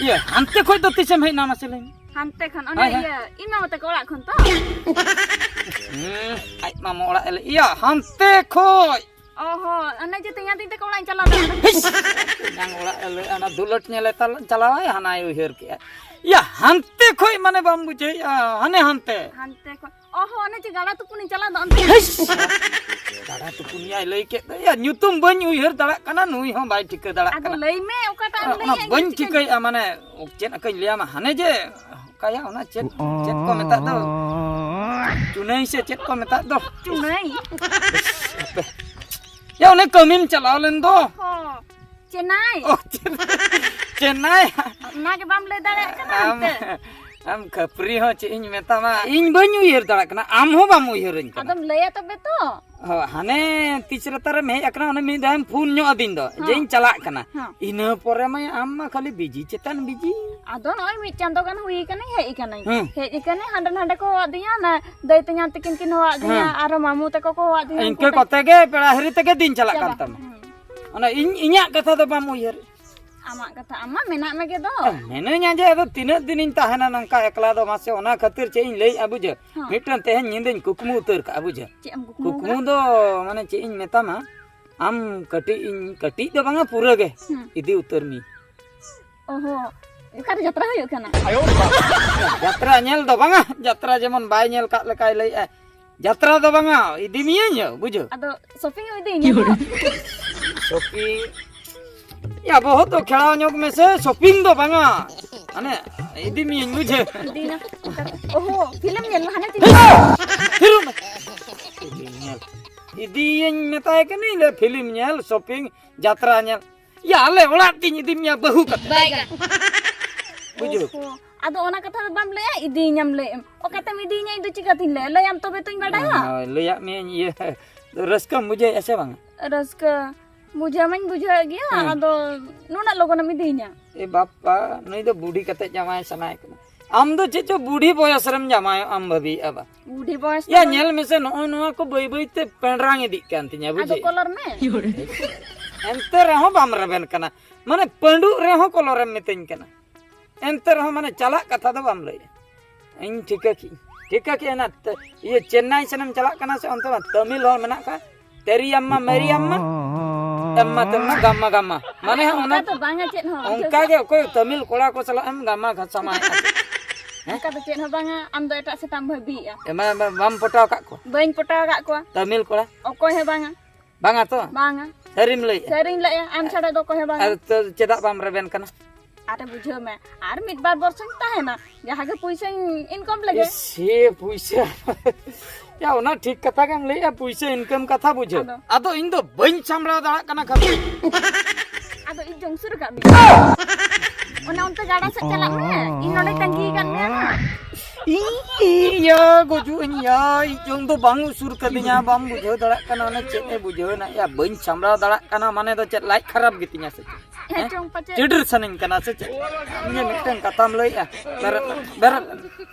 ᱤᱭᱟᱹ ᱦᱟᱱᱛᱮ ᱠᱷᱚᱡ ᱫᱚ ᱛᱤᱥᱮᱢ ᱦᱮᱡ ᱮᱱᱟ ᱢᱟᱥᱮ ᱞᱟᱹᱭ ᱢᱮ? ᱦᱟᱱᱛᱮ ᱠᱷᱚᱱ ᱚᱱᱮ ᱦᱳᱭ, ᱦᱳᱭ᱾ ᱤᱭᱟᱹ ᱤᱧ ᱢᱟᱢᱟ ᱛᱟᱠᱚ ᱚᱲᱟᱜ ᱠᱷᱚᱱ ᱛᱚ᱾ ᱦᱩᱸ, ᱟᱡ ᱢᱟᱢᱟ ᱚᱲᱟᱜ ᱮ ᱞᱟᱹᱭ, ᱤᱭᱟᱹ ᱦᱟᱱᱛᱮ ᱠᱷᱚᱡ᱾ ᱚ ᱦᱚᱸ, ᱚᱱᱮ ᱡᱮ ᱛᱮᱧᱟᱝ ᱫᱤᱫᱤ ᱛᱟᱠᱚ ᱚᱲᱟᱜ ᱤᱧ ᱪᱟᱞᱟᱣ ᱞᱮᱱᱟ᱾ ᱦᱤᱥ! ᱛᱮᱧᱟᱝ ᱚᱲᱟᱜ ᱮ ᱞᱟᱹᱭ, ᱚᱱᱟ ᱫᱩᱞᱟᱹᱴ ᱧᱮᱞᱮ ᱛᱟᱞ-, ᱪᱟᱞᱟᱣᱟᱭ, ᱦᱟᱱᱟᱭ ᱩᱭᱦᱟᱹᱨ ᱠᱮᱜᱼᱟ᱾ ᱤᱭᱟᱹ ᱦᱟᱱᱛᱮ ᱠᱷᱚᱡ ᱢᱟᱱᱮ ᱵᱟᱢ ᱵᱩᱡᱷᱟᱹᱣᱮᱜᱼᱟ, ᱦᱟᱱᱮ ᱦᱟᱱᱛᱮ᱾ ᱦᱟᱱᱛᱮ ᱠᱷᱚᱱ᱾ ᱚ ᱦᱚᱸ, ᱚᱱᱮ ᱡᱮ ᱜᱟᱰᱟ ᱛᱩᱯᱩᱱᱤᱧ ᱪᱟᱞᱟᱣ ᱫᱚ ᱚᱱᱛᱮ᱾ ᱦᱤᱥ! ᱜᱟᱰᱟ ᱛᱩᱯᱩᱱ ᱭᱟᱭ ᱞᱟᱹᱭ ᱠᱮᱫ ᱫᱚ, ᱭᱟ, ᱧᱩᱛᱩᱢ ᱵᱟᱹᱧ ᱩᱭᱦᱟᱹᱨ ᱫᱟᱲᱮᱭᱟᱜ ᱠᱟᱱᱟ, ᱱᱩᱭ ᱦᱚᱸ ᱵᱟᱭ ᱴᱷᱤᱠᱟᱹ ᱫᱟᱲᱮᱭᱟᱜ ᱟᱫᱚ ᱠᱟᱱᱟ᱾ ᱞᱟᱹᱭ ᱢᱮ, ᱚᱠᱟᱴᱟᱜ ᱮᱢ ᱚᱱᱟ ᱞᱟᱹᱭᱮᱫᱼᱟ, ᱵᱟᱹᱧ ᱤᱧ ᱪᱤᱠᱟᱹᱧ ᱴᱷᱤᱠᱟᱹᱭᱮᱫᱼᱟ, ᱢᱟᱱᱮ, ᱪᱮᱫ ᱟᱹᱠᱟᱹᱧ ᱞᱟᱹᱭᱟᱢᱟ, ᱦᱟᱱᱮ ᱡᱮ, ᱚᱠᱟᱭᱟ, ᱚᱱᱟ ᱪᱮᱫ, ᱪᱮᱫ ᱠᱚ ᱢᱮᱛᱟᱜ ᱫᱚ? ᱪᱩᱱᱟᱹᱭ ᱥᱮ ᱪᱮᱫ ᱠᱚ ᱢᱮᱛᱟᱜ ᱫᱚ? ᱪᱩᱱᱟᱹᱭ? ᱦᱟᱯᱮ᱾ ᱭᱟ, ᱚᱱᱮ ᱠᱟᱹᱢᱤᱢ ᱪᱟᱞᱟᱣ ᱞᱮᱱ ᱫᱚ᱾ ᱦᱚᱸ, ᱪᱮᱱᱱᱟᱭ᱾ ᱚ, ᱪᱮᱱᱱᱟᱭ᱾ ᱪᱮᱱᱱᱟᱭ᱾ ᱚᱱᱟ ᱜᱮ ᱵᱟᱢ ᱞᱟᱹᱭ ᱫᱟᱲᱮᱭᱟᱜ ᱠᱟᱱᱟ ᱟᱢ, ᱮᱱᱛᱮ᱾ ᱟᱢ ᱠᱷᱟᱹᱯᱨᱤ ᱦᱚᱸ ᱪᱮᱫ ᱤᱧ ᱢᱮᱛᱟᱢᱟ, ᱤᱧ ᱵᱟᱹᱧ ᱩᱭᱦᱟᱹᱨ ᱫᱟᱲᱮᱭᱟᱜ ᱠᱟᱱᱟ, ᱟᱢ ᱦᱚᱸ ᱵᱟᱢ ᱩᱭᱦᱟᱹᱨᱟᱹᱧ ᱠᱟᱱᱟ᱾ ᱟᱫᱚᱢ ᱞᱟᱹᱭᱟ ᱛᱚᱵᱮ ᱛᱚ᱾ ᱦᱚᱸ, ᱦᱟᱱᱮ ᱛᱤᱥ ᱨᱮ ᱛᱟᱨᱮᱢ ᱦᱮᱡ ᱟᱠᱟᱱᱟ, ᱚᱱᱮ ᱢᱤᱫ ᱫᱷᱟᱣᱮᱢ ᱯᱷᱳᱱ ᱧᱚᱜ ᱟᱹᱫᱤᱧ ᱫᱚ, ᱦᱚᱸ᱾ ᱡᱮ ᱤᱧ ᱪᱟᱞᱟᱜ ᱠᱟᱱᱟ᱾ ᱦᱚᱸ᱾ ᱤᱱᱟᱹ ᱯᱚᱨᱮ ᱢᱟ ᱟᱢ ᱢᱟ ᱠᱷᱟᱹᱞᱤ ᱵᱤᱡᱤ ᱪᱮᱛᱟᱱ ᱵᱤᱡᱤ᱾ ᱟᱫᱚ ᱱᱚᱜᱼᱚᱭ ᱢᱤᱫ ᱪᱟᱸᱫᱚ ᱜᱟᱱ ᱦᱩᱭ ᱟᱠᱟᱱᱟᱹᱧ, ᱦᱮᱡ ᱟᱠᱟᱱᱟᱹᱧ᱾ ᱦᱮᱸ᱾ ᱦᱮᱡ ᱟᱠᱟᱱᱟᱹᱧ, ᱦᱟᱸᱰᱮ ᱱᱟᱸᱰᱮ ᱠᱚ ᱦᱚᱦᱚ ᱟᱹᱫᱤᱧᱟ, ᱚᱱᱟ ᱫᱟᱹᱭ ᱛᱮᱧᱟᱝ ᱛᱟᱹᱠᱤᱱ ᱠᱤᱱ ᱦᱚᱦᱚ ᱟᱹᱫᱤᱧᱟ, ᱦᱮᱸ᱾ ᱟᱨᱚ ᱢᱟᱢᱩ ᱛᱟᱠᱚ ᱠᱚ ᱦᱚᱦᱚ ᱟᱹᱫᱤᱧᱟ, ᱤᱱᱠᱟᱹ ᱩᱱᱠᱩ ᱴᱷᱮᱱ᱾ ᱠᱚᱛᱮ ᱜᱮ ᱯᱮᱲᱟ ᱦᱤᱨᱤ ᱛᱮᱜᱮ ᱫᱤᱱ ᱪᱟᱞᱟᱜ ᱪᱟᱵᱟ᱾ ᱠᱟᱱ ᱛᱟᱢᱟ᱾ ᱦᱩᱸ᱾ ᱚᱱᱟ ᱤᱧ, ᱤᱧᱟᱹᱜ ᱠᱟᱛᱷᱟ ᱫᱚ ᱵᱟᱢ ᱩᱭᱦᱟᱹᱨ᱾ ᱟᱢᱟᱜ ᱠᱟᱛᱷᱟ, ᱟᱢ ᱢᱟ ᱢᱮᱱᱟᱜ ᱢᱮᱜᱮ ᱫᱚ᱾ ᱢᱮᱱᱟᱹᱧᱟ ᱡᱮ ᱟᱫᱚ ᱛᱤᱱᱟᱹᱜ ᱫᱤᱱᱤᱧ ᱛᱟᱦᱮᱱᱟ ᱱᱚᱝᱠᱟ ᱮᱠᱞᱟ ᱫᱚ, ᱢᱟᱥᱮ, ᱚᱱᱟ ᱠᱷᱟᱹᱛᱤᱨ ᱪᱮᱫ ᱤᱧ ᱞᱟᱹᱭᱮᱫᱼᱟ ᱵᱩᱡᱷᱟᱹᱣ? ᱦᱚᱸ᱾ ᱢᱤᱫᱴᱟᱝ ᱛᱮᱦᱮᱧ ᱧᱤᱫᱟᱹᱧ ᱠᱩᱠᱢᱩ ᱩᱛᱟᱹᱨ ᱠᱟᱜᱼᱟ ᱵᱩᱡᱷᱟᱹᱣ᱾ ᱪᱮᱫ ᱮᱢ ᱠᱩᱠᱢᱩ ᱠᱩᱠᱢᱩ ᱟᱠᱟᱫᱟ? ᱫᱚ ᱢᱟᱱᱮ ᱪᱮᱫ ᱤᱧ ᱢᱮᱛᱟᱢᱟ, ᱟᱢ ᱠᱟᱹᱴᱤᱡ ᱤᱧ, ᱠᱟᱹᱴᱤᱡ ᱫᱚ ᱵᱟᱝᱟ, ᱯᱩᱨᱟᱹ ᱜᱮ ᱦᱩᱸ᱾ ᱤᱫᱤ ᱩᱛᱟᱹᱨ ᱢᱤᱭᱟᱹᱧ᱾ ᱚᱦᱚ, ᱚᱠᱟᱨᱮ ᱡᱟᱛᱨᱟ ᱦᱩᱭᱩᱜ ᱠᱟᱱᱟ? ᱡᱟᱛᱨᱟ ᱧᱮᱞ ᱫᱚ ᱵᱟᱝᱟ, ᱡᱟᱛᱨᱟ ᱡᱮᱢᱚᱱ ᱵᱟᱭ ᱧᱮᱞ ᱠᱟᱜ ᱞᱮᱠᱟᱭ ᱞᱟᱹᱭᱮᱫᱼᱟ᱾ ᱡᱟᱛᱨᱟ ᱫᱚ ᱵᱟᱝᱟ, ᱤᱫᱤ ᱢᱤᱭᱟᱹᱧ ᱭᱟ, ᱵᱩᱡᱷᱟᱹᱣ? ᱟᱫᱚ shopping ᱮᱢ ᱤᱫᱤᱧᱟ ᱛᱚ? Shopping? ᱭᱟ, ᱵᱚᱦᱚᱜ ᱫᱚ ᱠᱷᱮᱲᱟᱣ ᱧᱚᱜ ᱢᱮᱥᱮ, shopping ᱫᱚ ᱵᱟᱝᱟ᱾ ᱢᱟᱱᱮ, ᱤᱫᱤ ᱢᱤᱭᱟᱹᱧ, ᱵᱩᱡᱷᱟᱹᱣ? ᱤᱫᱤᱭᱮᱱᱟ᱾ ᱚᱦᱚ, film ᱧᱮᱞ ᱢᱟ ᱦᱟᱱᱮ ᱪᱮᱫ? ᱯᱷᱤᱞᱢ? ᱯᱷᱤᱞᱢ ᱧᱮᱞ᱾ ᱤᱫᱤᱭᱟᱹᱧ ᱢᱮᱛᱟᱭ ᱠᱟᱹᱱᱟᱹᱧ ᱞᱮ, film ᱧᱮᱞ, shopping, ᱡᱟᱛᱨᱟ ᱧᱮᱞ᱾ ᱭᱟ, ᱟᱞᱮ ᱚᱲᱟᱜ ᱛᱤᱧ ᱤᱫᱤ ᱢᱮᱭᱟ ᱵᱟᱹᱦᱩ ᱠᱟᱛᱮ᱾ ᱵᱟᱭᱜᱟ᱾ ᱵᱩᱡᱷᱟᱹᱣ? ᱚᱦᱚ, ᱟᱫᱚ ᱚᱱᱟ ᱠᱟᱛᱷᱟ ᱫᱚ ᱵᱟᱢ ᱞᱟᱹᱭᱟ, ᱤᱫᱤᱭᱤᱧᱟᱢ ᱞᱟᱹᱭᱮᱢ᱾ ᱚᱠᱟᱛᱮᱢ ᱤᱫᱤᱭᱤᱧᱟ, ᱤᱧ ᱫᱚ ᱪᱤᱠᱟᱹᱛᱤᱧ ᱞᱟᱹᱭᱟ? ᱞᱟᱹᱭᱟᱢ ᱛᱚᱵᱮ ᱛᱚᱧ ᱵᱟᱰᱟᱭᱟ᱾ ᱦᱳᱭ, ᱞᱟᱹᱭᱟᱜ ᱢᱤᱭᱟᱹᱧ, ᱤᱭᱟᱹ, ᱨᱟᱹᱥᱠᱟᱹᱢ ᱵᱩᱡᱷᱟᱹᱣᱮᱫᱼᱟ ᱥᱮ ᱵᱟᱝᱟ? ᱨᱟᱹᱥᱠᱟᱹ ᱵᱩᱡᱷᱟᱹᱣ ᱢᱟᱧ ᱵᱩᱡᱷᱟᱹᱣᱮᱫ ᱜᱮᱭᱟ, ᱦᱮᱸ᱾ ᱟᱫᱚ ᱱᱩᱱᱟᱹᱜ ᱞᱚᱜᱚᱱᱮᱢ ᱤᱫᱤᱭᱤᱧᱟ? ᱮ ᱵᱟᱯᱟ, ᱱᱩᱭ ᱫᱚ ᱵᱩᱰᱷᱤ ᱠᱟᱛᱮ ᱡᱟᱶᱟᱭ ᱥᱟᱱᱟᱭᱮ ᱠᱟᱱᱟ᱾ ᱟᱢ ᱫᱚ ᱪᱮᱫ ᱪᱚ ᱵᱩᱰᱷᱤ ᱵᱚᱭᱚᱥ ᱨᱮᱢ ᱡᱟᱶᱟᱭᱚᱜ ᱟᱢ ᱵᱷᱟᱹᱵᱤᱭᱮᱫᱼᱟ ᱵᱟ? ᱵᱩᱰᱷᱤ ᱵᱚᱭᱚᱥ ᱫᱚ ᱭᱟ, ᱵᱟᱝ᱾ ᱧᱮᱞ ᱢᱮᱥᱮ, ᱱᱚᱜᱼᱚᱭ ᱱᱚᱣᱟ ᱠᱚ ᱵᱟᱹᱭ ᱵᱟᱹᱭ ᱛᱮ ᱯᱮᱸᱰᱨᱟᱝ ᱤᱫᱤᱜ ᱠᱟᱱ ᱛᱤᱧᱟ, ᱟᱫᱚ ᱵᱩᱡᱷᱟᱹᱣ? Colour ᱢᱮ᱾ ᱮᱱᱛᱮ ᱨᱮᱦᱚᱸ ᱵᱟᱢ ᱨᱮᱵᱮᱱ ᱠᱟᱱᱟ᱾ ᱢᱟᱱᱮ ᱯᱟᱹᱰᱩᱜ ᱨᱮᱦᱚᱸ ᱠᱚᱞᱚᱨᱮᱢ ᱢᱤᱛᱟᱹᱧ ᱠᱟᱱᱟ᱾ ᱮᱱᱛᱮ ᱨᱮᱦᱚᱸ ᱢᱟᱱᱮ ᱪᱟᱞᱟᱜ ᱠᱟᱛᱷᱟ ᱫᱚ ᱵᱟᱢ ᱞᱟᱹᱭᱮᱜᱼᱟ᱾ ᱤᱧ ᱴᱷᱤᱠᱟᱹ ᱠᱮᱜᱼᱟᱹᱧ, ᱴᱷᱤᱠᱟᱹ ᱠᱮᱜᱼᱟ ᱱᱟ᱾ ᱛᱮ-, ᱤᱭᱟᱹ ᱪᱮᱱᱱᱟᱭ ᱥᱮᱱᱮᱢ ᱪᱟᱞᱟᱜ ᱠᱟᱱᱟ ᱥᱮ ᱚᱱᱛᱮ ᱢᱟ ᱛᱟᱹᱢᱤᱞ ᱦᱚᱲ ᱢᱮᱱᱟᱜ ᱠᱚᱣᱟ, ᱛᱮᱨᱤᱭᱟᱢᱢᱟ ᱢᱮᱨᱤᱭᱟᱢᱢᱟ, ᱮᱢᱢᱟ ᱛᱮᱢᱢᱟ ᱜᱟᱢᱢᱟ ᱜᱟᱢᱢᱟ᱾ ᱢᱟᱱᱮ ᱦᱚᱸ ᱚᱱᱟ ᱚᱱᱠᱟ ᱫᱚ ᱵᱟᱝᱟ ᱪᱮᱫ ᱦᱚᱸ᱾ ᱚᱱᱠᱟ ᱜᱮ ᱚᱠᱚᱭ ᱛᱟᱹᱢᱤᱞ ᱠᱚᱲᱟ ᱠᱚ ᱥᱟᱞᱟᱜ ᱮᱢ ᱜᱟᱢᱟ ᱜᱷᱟᱥᱟᱢᱟ᱾ ᱚᱱᱠᱟ ᱫᱚ ᱪᱮᱫ ᱦᱚᱸ ᱵᱟᱝᱟ, ᱟᱢ ᱫᱚ ᱮᱴᱟᱜ ᱥᱮᱫ ᱮᱢ ᱵᱷᱟᱹᱵᱤᱭᱮᱜᱼᱟ᱾ ᱮᱢᱟ, ᱮᱢᱟ, ᱵᱟᱢ ᱯᱚᱴᱟᱣ ᱟᱠᱟᱫ ᱠᱚᱣᱟ? ᱵᱟᱹᱧ ᱯᱚᱴᱟᱣ ᱟᱠᱟᱫ ᱠᱚᱣᱟ᱾ ᱛᱟᱹᱢᱤᱞ ᱠᱚᱲᱟ? ᱚᱠᱚᱭ ᱦᱚᱸ ᱵᱟᱝᱟ᱾ ᱵᱟᱝᱟ ᱛᱚ? ᱵᱟᱝᱟ᱾ ᱥᱟᱹᱨᱤᱢ ᱞᱟᱹᱭᱮᱜᱼᱟ? ᱥᱟᱹᱨᱤᱧ ᱞᱟᱹᱭᱮᱜᱼᱟ, ᱟᱢ ᱪᱷᱟᱲᱟ ᱫᱚ ᱚᱠᱚᱭ ᱦᱚᱸ ᱵᱟᱝᱟ᱾ ᱟᱨ ᱛᱚ ᱪᱮᱫᱟᱜ ᱵᱟᱢ ᱨᱮᱵᱮᱱ ᱠᱟᱱᱟ? ᱟᱨᱮ ᱵᱩᱡᱷᱟᱹᱣ ᱢᱮ, ᱟᱨ ᱢᱤᱫ ᱵᱟᱨ ᱵᱚᱨᱥᱚᱧ ᱛᱟᱦᱮᱱᱟ, ᱡᱟᱦᱟᱸ ᱜᱮ ᱯᱩᱭᱥᱟᱹᱧ ᱤᱱᱠᱟᱢ ᱞᱮᱜᱮ᱾ ᱤᱥ, ᱥᱮ ᱯᱩᱭᱥᱟᱹ᱾ ᱭᱟ, ᱚᱱᱟ ᱴᱷᱤᱠ ᱠᱟᱛᱷᱟ ᱜᱮᱢ ᱞᱟᱹᱭᱮᱜᱼᱟ, ᱯᱩᱭᱥᱟᱹ ᱤᱱᱠᱟᱢ ᱠᱟᱛᱷᱟ ᱵᱩᱡᱷᱟᱹᱣ᱾ ᱟᱫᱚ? ᱟᱫᱚ ᱤᱧ ᱫᱚ ᱵᱟᱹᱧ ᱥᱟᱢᱵᱲᱟᱣ ᱫᱟᱲᱮᱭᱟᱜ ᱠᱟᱱᱟ ᱠᱷᱟᱹᱯᱟᱹᱨᱤ᱾ ᱟᱫᱚ ᱤᱧ ᱡᱚᱝ ᱥᱩᱨ ᱟᱠᱟᱫ ᱢᱮᱭᱟ᱾ ᱚᱱᱟ ᱚᱱᱛᱮ ᱜᱟᱰᱟ ᱥᱮᱫ ᱪᱟᱞᱟᱜ ᱢᱮ, ᱤᱧ ᱱᱚᱰᱮ ᱛᱟᱺᱜᱤ ᱟᱠᱟᱫ ᱢᱮᱭᱟ ᱱᱟ᱾ ᱤᱭᱟᱹ, ᱜᱩᱡᱩᱜ ᱟᱹᱧ ᱭᱟ, ᱤᱧ ᱡᱚᱝ ᱫᱚ ᱵᱟᱝ ᱩᱥᱩᱨ ᱠᱟᱫᱤᱧᱟ, ᱵᱟᱢ ᱵᱩᱡᱷᱟᱹᱣ ᱫᱟᱲᱮᱭᱟᱜ ᱠᱟᱱᱟ, ᱚᱱᱟ ᱪᱮᱫ ᱮ ᱵᱩᱡᱷᱟᱹᱣ ᱮᱱᱟ ᱭᱟ, ᱵᱟᱹᱧ ᱥᱟᱢᱵᱲᱟᱣ ᱫᱟᱲᱮᱭᱟᱜ ᱠᱟᱱᱟ, ᱢᱟᱱᱮ ᱫᱚ ᱪᱮᱫ ᱞᱟᱡ ᱠᱷᱟᱨᱟᱯ ᱜᱮᱛᱤᱧᱟ ᱥᱮ ᱪᱮᱫ? ᱦᱮᱸ? ᱦᱮᱸ ᱪᱚᱝ ᱯᱟᱪᱮᱫ᱾ ᱪᱤᱰᱤᱨ ᱥᱟᱱᱟᱧ ᱠᱟᱱᱟ ᱥᱮ ᱪᱮᱫ? ᱤᱧ ᱡᱮ ᱢᱤᱫᱴᱟᱝ ᱠᱟᱛᱷᱟᱢ ᱞᱟᱹᱭᱮᱜᱼᱟ, ᱵᱮᱨᱮᱫ, ᱵᱮᱨᱮᱫ,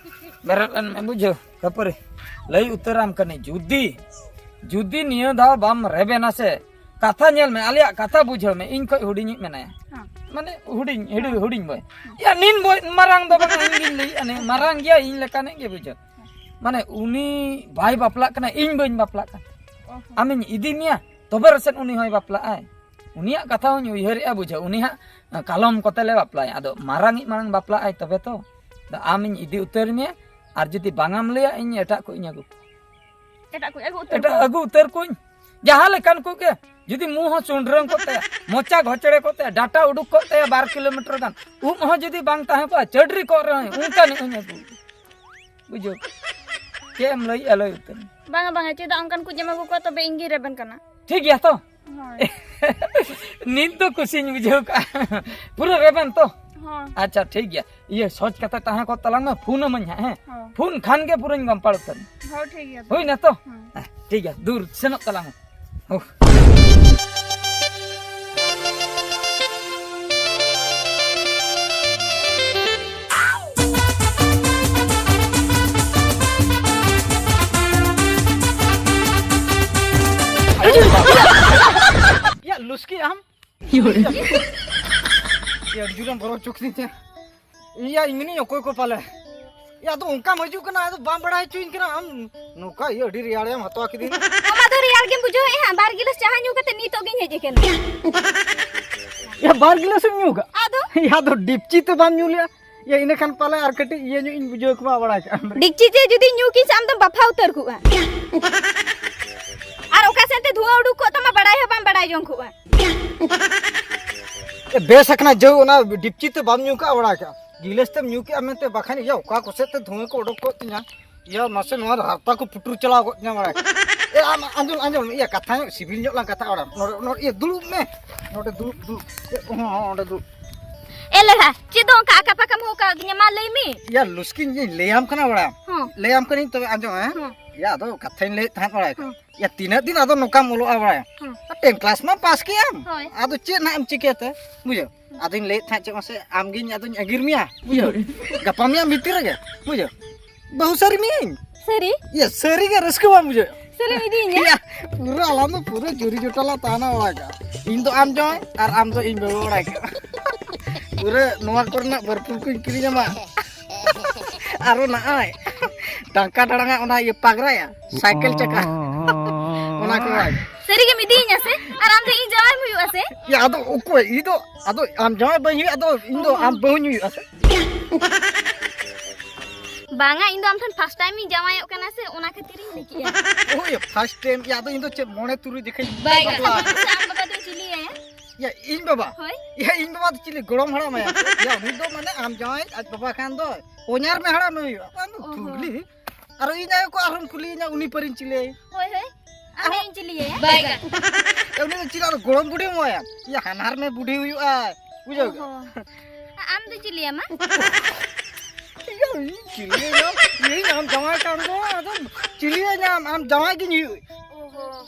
ᱵᱮᱨᱮᱫ ᱮᱱ ᱢᱮ, ᱵᱩᱡᱷᱟᱹᱣ, ᱠᱷᱟᱹᱯᱟᱹᱨᱤ᱾ ᱞᱟᱹᱭ ᱩᱛᱟᱹᱨᱟᱢ ᱠᱟᱹᱱᱟᱹᱧ, ᱡᱩᱫᱤ, ᱡᱩᱫᱤ ᱱᱤᱭᱟᱹ ᱫᱷᱟᱣ ᱵᱟᱢ ᱨᱮᱵᱮᱱᱟ ᱥᱮ, ᱠᱟᱛᱷᱟ ᱧᱮᱞ ᱢᱮ, ᱟᱞᱮᱭᱟᱜ ᱠᱟᱛᱷᱟ ᱵᱩᱡᱷᱟᱹᱣ ᱢᱮ, ᱤᱧ ᱠᱷᱚᱡ ᱦᱩᱰᱤᱧᱤᱡ ᱢᱮᱱᱟᱭᱟ᱾ ᱦᱮᱸ᱾ ᱢᱟᱱᱮ ᱦᱩᱰᱤᱧ, ᱦᱩᱰᱤᱧ, ᱦᱩᱰᱤᱧ ᱵᱚᱭ᱾ ᱭᱟ, ᱱᱤᱱ ᱵᱚᱭ, ᱢᱟᱨᱟᱝ ᱫᱚ ᱵᱟᱝ, ᱤᱧ ᱜᱤᱧ ᱞᱟᱹᱭᱮᱜᱼᱟ, ᱱᱤᱱ ᱢᱟᱨᱟᱝ ᱜᱮᱭᱟ, ᱤᱧ ᱞᱮᱠᱟᱱᱤᱡ ᱜᱮ ᱵᱩᱡᱷᱟᱹᱣ᱾ ᱢᱟᱱᱮ ᱩᱱᱤ ᱵᱟᱭ ᱵᱟᱯᱞᱟᱜ ᱠᱟᱱᱟ, ᱤᱧ ᱵᱟᱹᱧ ᱵᱟᱯᱞᱟᱜ ᱠᱟᱱᱟ᱾ ᱚ ᱦᱚᱸ᱾ ᱟᱢᱤᱧ ᱤᱫᱤ ᱢᱮᱭᱟ, ᱛᱚᱵᱮ ᱨᱮᱥᱮᱫ ᱩᱱᱤ ᱦᱚᱸᱭ ᱵᱟᱯᱞᱟᱜᱼᱟᱭ᱾ ᱩᱱᱤᱭᱟᱜ ᱠᱟᱛᱷᱟ ᱦᱚᱸᱧ ᱩᱭᱦᱟᱹᱨᱮᱜᱼᱟ, ᱵᱩᱡᱷᱟᱹᱣ᱾ ᱩᱱᱤ ᱦᱟᱸᱜ ᱠᱟᱞᱚᱢ ᱠᱚᱛᱮ ᱞᱮ ᱵᱟᱯᱞᱟᱭᱟ᱾ ᱟᱫᱚ ᱢᱟᱨᱟᱝᱤᱡ ᱢᱟᱲᱟᱝ ᱵᱟᱯᱞᱟᱜᱼᱟᱭ ᱛᱚᱵᱮ ᱛᱚ᱾ ᱟᱫᱚ ᱟᱢᱤᱧ ᱤᱫᱤ ᱩᱛᱟᱹᱨ ᱢᱮᱭᱟ, ᱟᱨ ᱡᱩᱫᱤ ᱵᱟᱝᱟᱢ ᱞᱟᱹᱭᱟ, ᱤᱧ ᱮᱴᱟᱜ ᱠᱚ ᱤᱧ ᱟᱹᱜᱩ ᱠᱚᱣᱟ᱾ ᱮᱴᱟᱜ ᱠᱚ ᱟᱹᱜᱩ ᱩᱛᱟᱹᱨ ᱮᱴᱟᱜ ᱠᱚᱣᱟ᱾ ᱟᱹᱜᱩ ᱩᱛᱟᱹᱨ ᱠᱚᱣᱟᱧ᱾ ᱡᱟᱦᱟᱸ ᱞᱮᱠᱟᱱ ᱠᱚᱜᱮ, ᱡᱩᱫᱤ ᱢᱩ ᱦᱚᱸ ᱥᱩᱱᱰᱨᱟᱹᱝ ᱠᱚᱜ ᱛᱟᱭᱟ, ᱢᱚᱪᱟ ᱜᱷᱚᱪᱲᱮ ᱠᱚᱜ ᱛᱟᱭᱟ, ᱰᱟᱴᱟ ᱩᱰᱩᱠ ᱠᱚᱜ ᱛᱟᱭᱟ ᱵᱟᱨ ᱠᱤᱞᱳᱢᱤᱴᱟᱨ ᱜᱟᱱ, ᱩᱵ ᱦᱚᱸ ᱡᱩᱫᱤ ᱵᱟᱝ ᱛᱟᱦᱮᱸ ᱠᱚᱜᱼᱟ, ᱪᱟᱹᱰᱨᱤ ᱠᱚᱜ ᱨᱮᱦᱚᱸ, ᱚᱱᱠᱟᱱᱤᱡ ᱦᱚᱸᱧ ᱟᱹᱜᱩ᱾ ᱵᱩᱡᱷᱟᱹᱣ? ᱪᱮᱫ ᱮᱢ ᱞᱟᱹᱭᱮᱜᱼᱟ, ᱞᱟᱹᱭ ᱩᱛᱟᱹᱨ ᱢᱮ᱾ ᱵᱟᱝᱟ, ᱵᱟᱝᱟ, ᱪᱮᱫᱟᱜ ᱚᱱᱠᱟᱱ ᱠᱚᱧ ᱮᱢ ᱟᱹᱜᱩ ᱠᱚᱣᱟ, ᱛᱚᱵᱮ ᱤᱧ ᱜᱤᱧ ᱨᱮᱵᱮᱱ ᱠᱟᱱᱟ᱾ ᱴᱷᱤᱠ ᱜᱮᱭᱟ ᱛᱚ? ᱦᱳᱭ᱾ ᱱᱤᱛ ᱫᱚ ᱠᱩᱥᱤᱧ ᱵᱩᱡᱷᱟᱹᱣ ᱠᱟᱜᱼᱟ᱾ ᱯᱩᱨᱟᱹ ᱨᱮᱵᱮᱱ ᱛᱚ? ᱦᱚᱸ᱾ ᱟᱪᱪᱷᱟ, ᱴᱷᱤᱠ ᱜᱮᱭᱟ᱾ ᱤᱭᱟᱹ, ᱥᱚᱡᱽ ᱠᱟᱛᱮ ᱛᱟᱦᱮᱸ ᱠᱚᱜ ᱛᱟᱞᱟᱝ ᱢᱮ, ᱯᱷᱳᱱ ᱟᱹᱢᱟᱹᱧ ᱦᱟᱸᱜ, ᱦᱮᱸ? ᱦᱚᱸ᱾ ᱯᱷᱳᱱ ᱠᱷᱟᱱ ᱜᱮ ᱯᱩᱨᱟᱹᱧ ᱜᱟᱢᱯᱟᱲ ᱩᱛᱟᱹᱨ᱾ ᱦᱚᱸ, ᱴᱷᱤᱠ ᱜᱮᱭᱟ᱾ ᱦᱩᱭᱱᱟ ᱛᱚ? ᱦᱚᱸ᱾ ᱦᱮᱸ, ᱴᱷᱤᱠ ᱜᱮᱭᱟ, ᱫᱩᱨ, ᱥᱮᱱᱚᱜ ᱛᱟᱞᱟᱝ ᱢᱮ᱾ ᱦᱳ᱾ ᱭᱟ, ᱵᱟᱥᱠᱮ ᱟᱢ? ᱤᱭᱟᱹ, ᱟᱹᱰᱤ ᱡᱳᱨᱮᱢ ᱵᱚᱨᱚ ᱦᱚᱪᱚ ᱠᱤᱫᱤᱧᱟ᱾ ᱤᱭᱟᱹ, ᱤᱧ ᱢᱮᱱᱟᱹᱧ ᱚᱠᱚᱭ ᱠᱚ ᱯᱟᱞᱮ᱾ ᱭᱟ, ᱟᱫᱚ ᱚᱱᱠᱟᱢ ᱦᱤᱡᱩᱜ ᱠᱟᱱᱟ, ᱟᱫᱚ ᱵᱟᱢ ᱵᱟᱲᱟᱭ ᱦᱚᱪᱚᱧ ᱠᱟᱱᱟ ᱟᱢ᱾ ᱱᱚᱝᱠᱟ ᱤᱭᱟᱹ ᱟᱹᱰᱤ ᱨᱮᱭᱟᱲᱮᱢ ᱦᱟᱛᱟᱣ ᱠᱤᱫᱤᱧ᱾ ᱟᱢᱟᱜ ᱫᱚ ᱨᱮᱭᱟᱲ ᱜᱮᱢ ᱵᱩᱡᱷᱟᱹᱣᱮᱫᱼᱟ, ᱦᱟᱸᱜ ᱵᱟᱨ ᱜᱤᱞᱟᱹᱥ ᱪᱟᱦᱟ ᱧᱩ ᱠᱟᱛᱮ ᱱᱤᱛᱚᱜ ᱜᱤᱧ ᱦᱮᱡ ᱟᱠᱟᱱᱟ᱾ ᱭᱟ, ᱵᱟᱨ ᱜᱤᱞᱟᱹᱥ ᱮᱢ ᱧᱩ ᱠᱟᱜ? ᱟᱫᱚ? ᱭᱟ, ᱟᱫᱚ ᱰᱤᱯᱪᱤ ᱛᱮ ᱵᱟᱢ ᱧᱩ ᱞᱮᱜᱼᱟ? ᱭᱟ, ᱤᱱᱟᱹ ᱠᱷᱟᱱ ᱯᱟᱞᱮ ᱟᱨ ᱠᱟᱹᱴᱤᱡ ᱤᱭᱟᱹ ᱧᱚᱜ ᱤᱧ ᱵᱩᱡᱷᱟᱹᱣ ᱠᱮᱢᱟ, ᱵᱟᱲᱟᱭ ᱠᱟᱜ ᱟᱢ᱾ ᱰᱤᱯᱪᱤ ᱛᱮ ᱡᱩᱫᱤ ᱧᱩ ᱠᱤᱧ ᱥᱮ, ᱟᱢ ᱫᱚᱢ ᱵᱟᱯᱷᱟ ᱩᱛᱟᱹᱨ ᱠᱚᱜᱼᱟ᱾ ᱟᱨ ᱚᱠᱟ ᱥᱮᱫ ᱛᱮ ᱫᱷᱩᱣᱟᱹ ᱩᱰᱩᱠ ᱠᱚᱜ ᱛᱟᱢᱟ, ᱵᱟᱲᱟᱭ ᱦᱚᱸ ᱵᱟᱢ ᱵᱟᱲᱟᱭ ᱡᱚᱝ ᱠᱚᱜᱼᱟ᱾ ᱮ, ᱵᱮᱥ ᱟᱠᱟᱱᱟ ᱡᱟᱹᱣ ᱚᱱᱟ ᱰᱤᱯᱪᱤ ᱛᱮ ᱵᱟᱢ ᱧᱩ ᱠᱟᱜᱼᱟ, ᱵᱟᱲᱟᱭ ᱠᱟᱜᱼᱟ᱾ ᱜᱤᱞᱟᱹᱥ ᱛᱮᱢ ᱧᱩ ᱠᱮᱜᱼᱟ ᱢᱮᱱᱛᱮ, ᱵᱟᱠᱷᱟᱱ ᱭᱟ ᱚᱠᱟ ᱠᱚᱥᱮᱫ ᱛᱮ ᱫᱷᱩᱣᱟᱹ ᱠᱚ ᱚᱰᱚᱠ ᱠᱚᱜ ᱛᱤᱧᱟ᱾ ᱭᱟ ᱢᱟᱥᱮ, ᱱᱚᱣᱟ ᱦᱟᱨᱛᱟ ᱠᱚ ᱯᱩᱴᱩᱨ ᱪᱟᱞᱟᱣ ᱠᱚᱜ ᱛᱤᱧᱟ, ᱵᱟᱲᱟᱭ᱾ ᱮ, ᱟᱢ ᱟᱸᱡᱚᱢ, ᱟᱸᱡᱚᱢ, ᱤᱭᱟᱹ ᱠᱟᱛᱷᱟ ᱧᱚᱜ ᱥᱤᱵᱤᱞ ᱧᱚᱜ ᱞᱟᱝ ᱠᱟᱛᱷᱟ, ᱚᱲᱟᱜ ᱱᱚᱰᱮ, ᱱᱚᱰᱮ, ᱤᱭᱟᱹ ᱫᱩᱲᱩᱵ ᱢᱮ, ᱱᱚᱰᱮ ᱫᱩᱲᱩᱵ, ᱫᱩᱲᱩᱵ᱾ ᱮ, ᱦᱚᱸ, ᱦᱚᱸ, ᱚᱸᱰᱮ ᱫᱩᱲᱩᱵ᱾ ᱮ ᱞᱮᱲᱟ, ᱪᱮᱫ ᱫᱚ ᱚᱱᱠᱟ ᱟᱠᱟ ᱯᱟᱠᱟᱢ ᱦᱚᱦᱚ ᱠᱟᱣᱫᱤᱧᱟ, ᱢᱟ ᱞᱟᱹᱭ ᱢᱮ᱾ ᱭᱟ ᱞᱩᱥᱠᱤᱧ, ᱤᱧ ᱞᱟᱹᱭᱟᱢ ᱠᱟᱱᱟ, ᱵᱟᱲᱟᱭᱟᱢ᱾ ᱦᱚᱸ᱾ ᱞᱟᱹᱭᱟᱢ ᱠᱟᱹᱱᱟᱹᱧ, ᱛᱚᱵᱮ ᱟᱸᱡᱚᱢ ᱢᱮ, ᱦᱮᱸ? ᱦᱚᱸ᱾ ᱭᱟ, ᱟᱫᱚ ᱠᱟᱛᱷᱟᱧ ᱞᱟᱹᱭᱮᱫ ᱛᱟᱦᱮᱸᱫ, ᱵᱟᱲᱟᱭ᱾ ᱦᱚᱸ᱾ ᱭᱟ, ᱛᱤᱱᱟᱹᱜ ᱫᱤᱱ ᱟᱫᱚ ᱱᱚᱝᱠᱟᱢ ᱚᱞᱚᱜᱼᱟ, ᱵᱟᱲᱟᱭ? ᱦᱚᱸ᱾ ᱴᱮᱱ ᱠᱞᱟᱥ ᱢᱟ ᱯᱟᱥ ᱠᱮᱜ ᱟᱢ᱾ ᱦᱳᱭ᱾ ᱟᱫᱚ ᱪᱮᱫ ᱱᱟᱦᱟᱜ ᱮᱢ ᱪᱤᱠᱟᱹᱭᱟ ᱛᱮ? ᱵᱩᱡᱷᱟᱹᱣ? ᱟᱫᱚᱧ ᱞᱟᱹᱭᱮᱫ ᱛᱟᱦᱮᱸᱫ, ᱪᱮᱫ ᱢᱟᱥᱮ, ᱟᱢᱜᱤᱧ ᱟᱫᱚᱧ ᱟᱸᱜᱤᱨ ᱢᱮᱭᱟ, ᱵᱩᱡᱷᱟᱹᱣ? ᱜᱟᱯᱟ ᱢᱮᱭᱟᱝ ᱵᱷᱤᱛᱤᱨ ᱨᱮᱜᱮ, ᱵᱩᱡᱷᱟᱹᱣ? ᱵᱟᱹᱦᱩ ᱥᱟᱹᱨᱤ ᱢᱤᱭᱟᱹᱧ᱾ ᱥᱟᱹᱨᱤ? ᱤᱭᱟᱹ, ᱥᱟᱹᱨᱤ ᱜᱮ ᱨᱟᱹᱥᱠᱟᱹ ᱵᱟᱢ ᱵᱩᱡᱷᱟᱹᱣ? ᱥᱟᱹᱨᱤᱢ ᱤᱫᱤᱭᱤᱧᱟ? ᱤᱭᱟᱹ, ᱯᱩᱨᱟᱹ ᱟᱞᱟᱝ ᱫᱚ ᱯᱩᱨᱟᱹ ᱡᱩᱨᱤ ᱡᱚᱴᱟ ᱞᱟᱝ ᱛᱟᱦᱮᱱᱟ ᱚᱲᱟᱜ ᱨᱮ᱾ ᱤᱧ ᱫᱚ ᱟᱢ ᱡᱟᱶᱟᱭ ᱟᱨ ᱟᱢ ᱫᱚ ᱤᱧ ᱵᱟᱹᱦᱩ ᱚᱲᱟᱜ ᱨᱮ᱾ ᱯᱩᱨᱟᱹ ᱱᱚᱣᱟ ᱠᱚᱨᱮᱱᱟᱜ ᱵᱷᱚᱨᱯᱩᱨ ᱠᱚᱧ ᱠᱤᱨᱤᱧ ᱟᱢᱟ᱾ ᱟᱨᱚ ᱱᱚᱜᱼᱚᱭ ᱴᱟᱝᱠᱟ ᱴᱟᱲᱟᱝᱟ ᱚᱱᱟ ᱤᱭᱟᱹ ᱯᱟᱜᱽᱨᱟᱭᱟ, ᱥᱟᱭᱠᱮᱞ ᱪᱟᱠᱟ᱾ ᱚᱱᱟ ᱠᱚ ᱵᱟᱝ᱾ ᱥᱟᱹᱨᱤ ᱜᱮᱢ ᱤᱫᱤᱭᱤᱧᱟ ᱥᱮ? ᱟᱨ ᱟᱢ ᱫᱚ ᱤᱧ ᱡᱟᱶᱟᱭ ᱦᱩᱭᱩᱜᱼᱟ ᱥᱮ? ᱭᱟ, ᱟᱫᱚ ᱚᱠᱚᱭ? ᱤᱧ ᱫᱚ, ᱟᱫᱚ ᱟᱢ ᱡᱟᱶᱟᱭ ᱵᱟᱹᱧ ᱦᱩᱭᱩᱜᱼᱟ, ᱟᱫᱚ ᱤᱧ ᱫᱚ ᱟᱢ ᱵᱟᱹᱦᱩᱧ ᱦᱩᱭᱩᱜᱼᱟ ᱥᱮ? ᱵᱟᱝᱟ, ᱤᱧ ᱫᱚ ᱟᱢ ᱴᱷᱮᱱ ᱯᱷᱟᱥᱴ ᱴᱟᱭᱤᱢ ᱤᱧ ᱡᱟᱶᱟᱭᱚᱜ ᱠᱟᱱᱟ ᱥᱮ, ᱚᱱᱟ ᱠᱷᱟᱹᱛᱤᱨ ᱤᱧ ᱞᱟᱹᱭ ᱠᱮᱜᱼᱟ᱾ ᱳᱭ, ᱯᱷᱟᱥᱴ ᱴᱟᱭᱤᱢ? ᱭᱟ, ᱟᱫᱚ ᱤᱧ ᱫᱚ ᱪᱮᱫ ᱢᱚᱬᱮ ᱛᱩᱨᱩᱭ ᱡᱚᱠᱷᱮᱡ ᱵᱟᱭ ᱵᱟᱯᱞᱟ ᱜᱟᱱᱚᱜᱼᱟ᱾ ᱟᱠᱟᱱᱟ᱾ ᱥᱮ ᱟᱢ ᱵᱟᱵᱟ ᱫᱚ ᱪᱤᱞᱤᱭᱟᱭᱟ? ᱭᱟ, ᱤᱧ ᱵᱟᱵᱟ? ᱦᱳᱭ᱾ ᱭᱟ, ᱤᱧ ᱵᱟᱵᱟ ᱫᱚ ᱪᱤᱞᱤ ᱜᱚᱲᱚᱢ ᱦᱟᱲᱟᱢ ᱟᱭᱟ? ᱭᱟ, ᱩᱱᱤ ᱫᱚ ᱢᱟᱱᱮ ᱟᱢ ᱡᱟᱶᱟᱭ ᱟᱡ ᱵᱟᱵᱟ ᱠᱷᱟᱱ ᱫᱚ ᱦᱚᱧᱦᱟᱨ ᱢᱮ ᱦᱟᱲᱟᱢ ᱮ ᱦᱩᱭᱩᱜᱼᱟ᱾ ᱟᱢ ᱫᱚ ᱚ ᱦᱚᱸ᱾ ᱛᱷᱩᱜᱽᱞᱤ᱾ ᱟᱨᱚ ᱤᱧ ᱟᱭᱳ ᱠᱚ ᱟᱨᱦᱚᱸᱢ ᱠᱩᱞᱤᱭᱤᱧᱟ, ᱩᱱᱤ ᱯᱟᱹᱨᱤᱧ ᱪᱤᱞᱤᱭᱟᱭ? ᱦᱳᱭ, ᱦᱳᱭ᱾ ᱟᱨᱦᱚᱸ ᱤᱧ ᱪᱤᱞᱤᱭᱟᱭᱟ? ᱵᱟᱭ ᱜᱟᱱᱚᱜ᱾ ᱩᱱᱤ ᱫᱚ ᱪᱮᱫᱟᱜ ᱫᱚ ᱜᱚᱲᱚᱢ ᱵᱩᱰᱷᱤ ᱮᱢᱟᱭᱟ? ᱭᱟ, ᱦᱟᱱᱦᱟᱨ ᱢᱮ ᱵᱩᱰᱷᱤ ᱦᱩᱭᱩᱜᱼᱟ, ᱵᱩᱡᱷᱟᱹᱣ ᱚ ᱠᱮᱫᱟ? ᱦᱚᱸ᱾ ᱟᱢ ᱫᱚ ᱪᱤᱞᱤᱭᱟᱢᱟ? ᱭᱟ, ᱤᱧ ᱪᱤᱞᱤᱭᱟᱢᱟ? ᱤᱧ ᱟᱢ ᱡᱟᱶᱟᱭ ᱠᱟᱱ ᱫᱚ, ᱟᱫᱚ ᱪᱤᱞᱤᱭᱟᱹᱧᱟᱢ? ᱟᱢ ᱡᱟᱶᱟᱭ ᱜᱤᱧ ᱦᱩᱭᱩᱜ᱾ ᱚ ᱦᱚᱸ᱾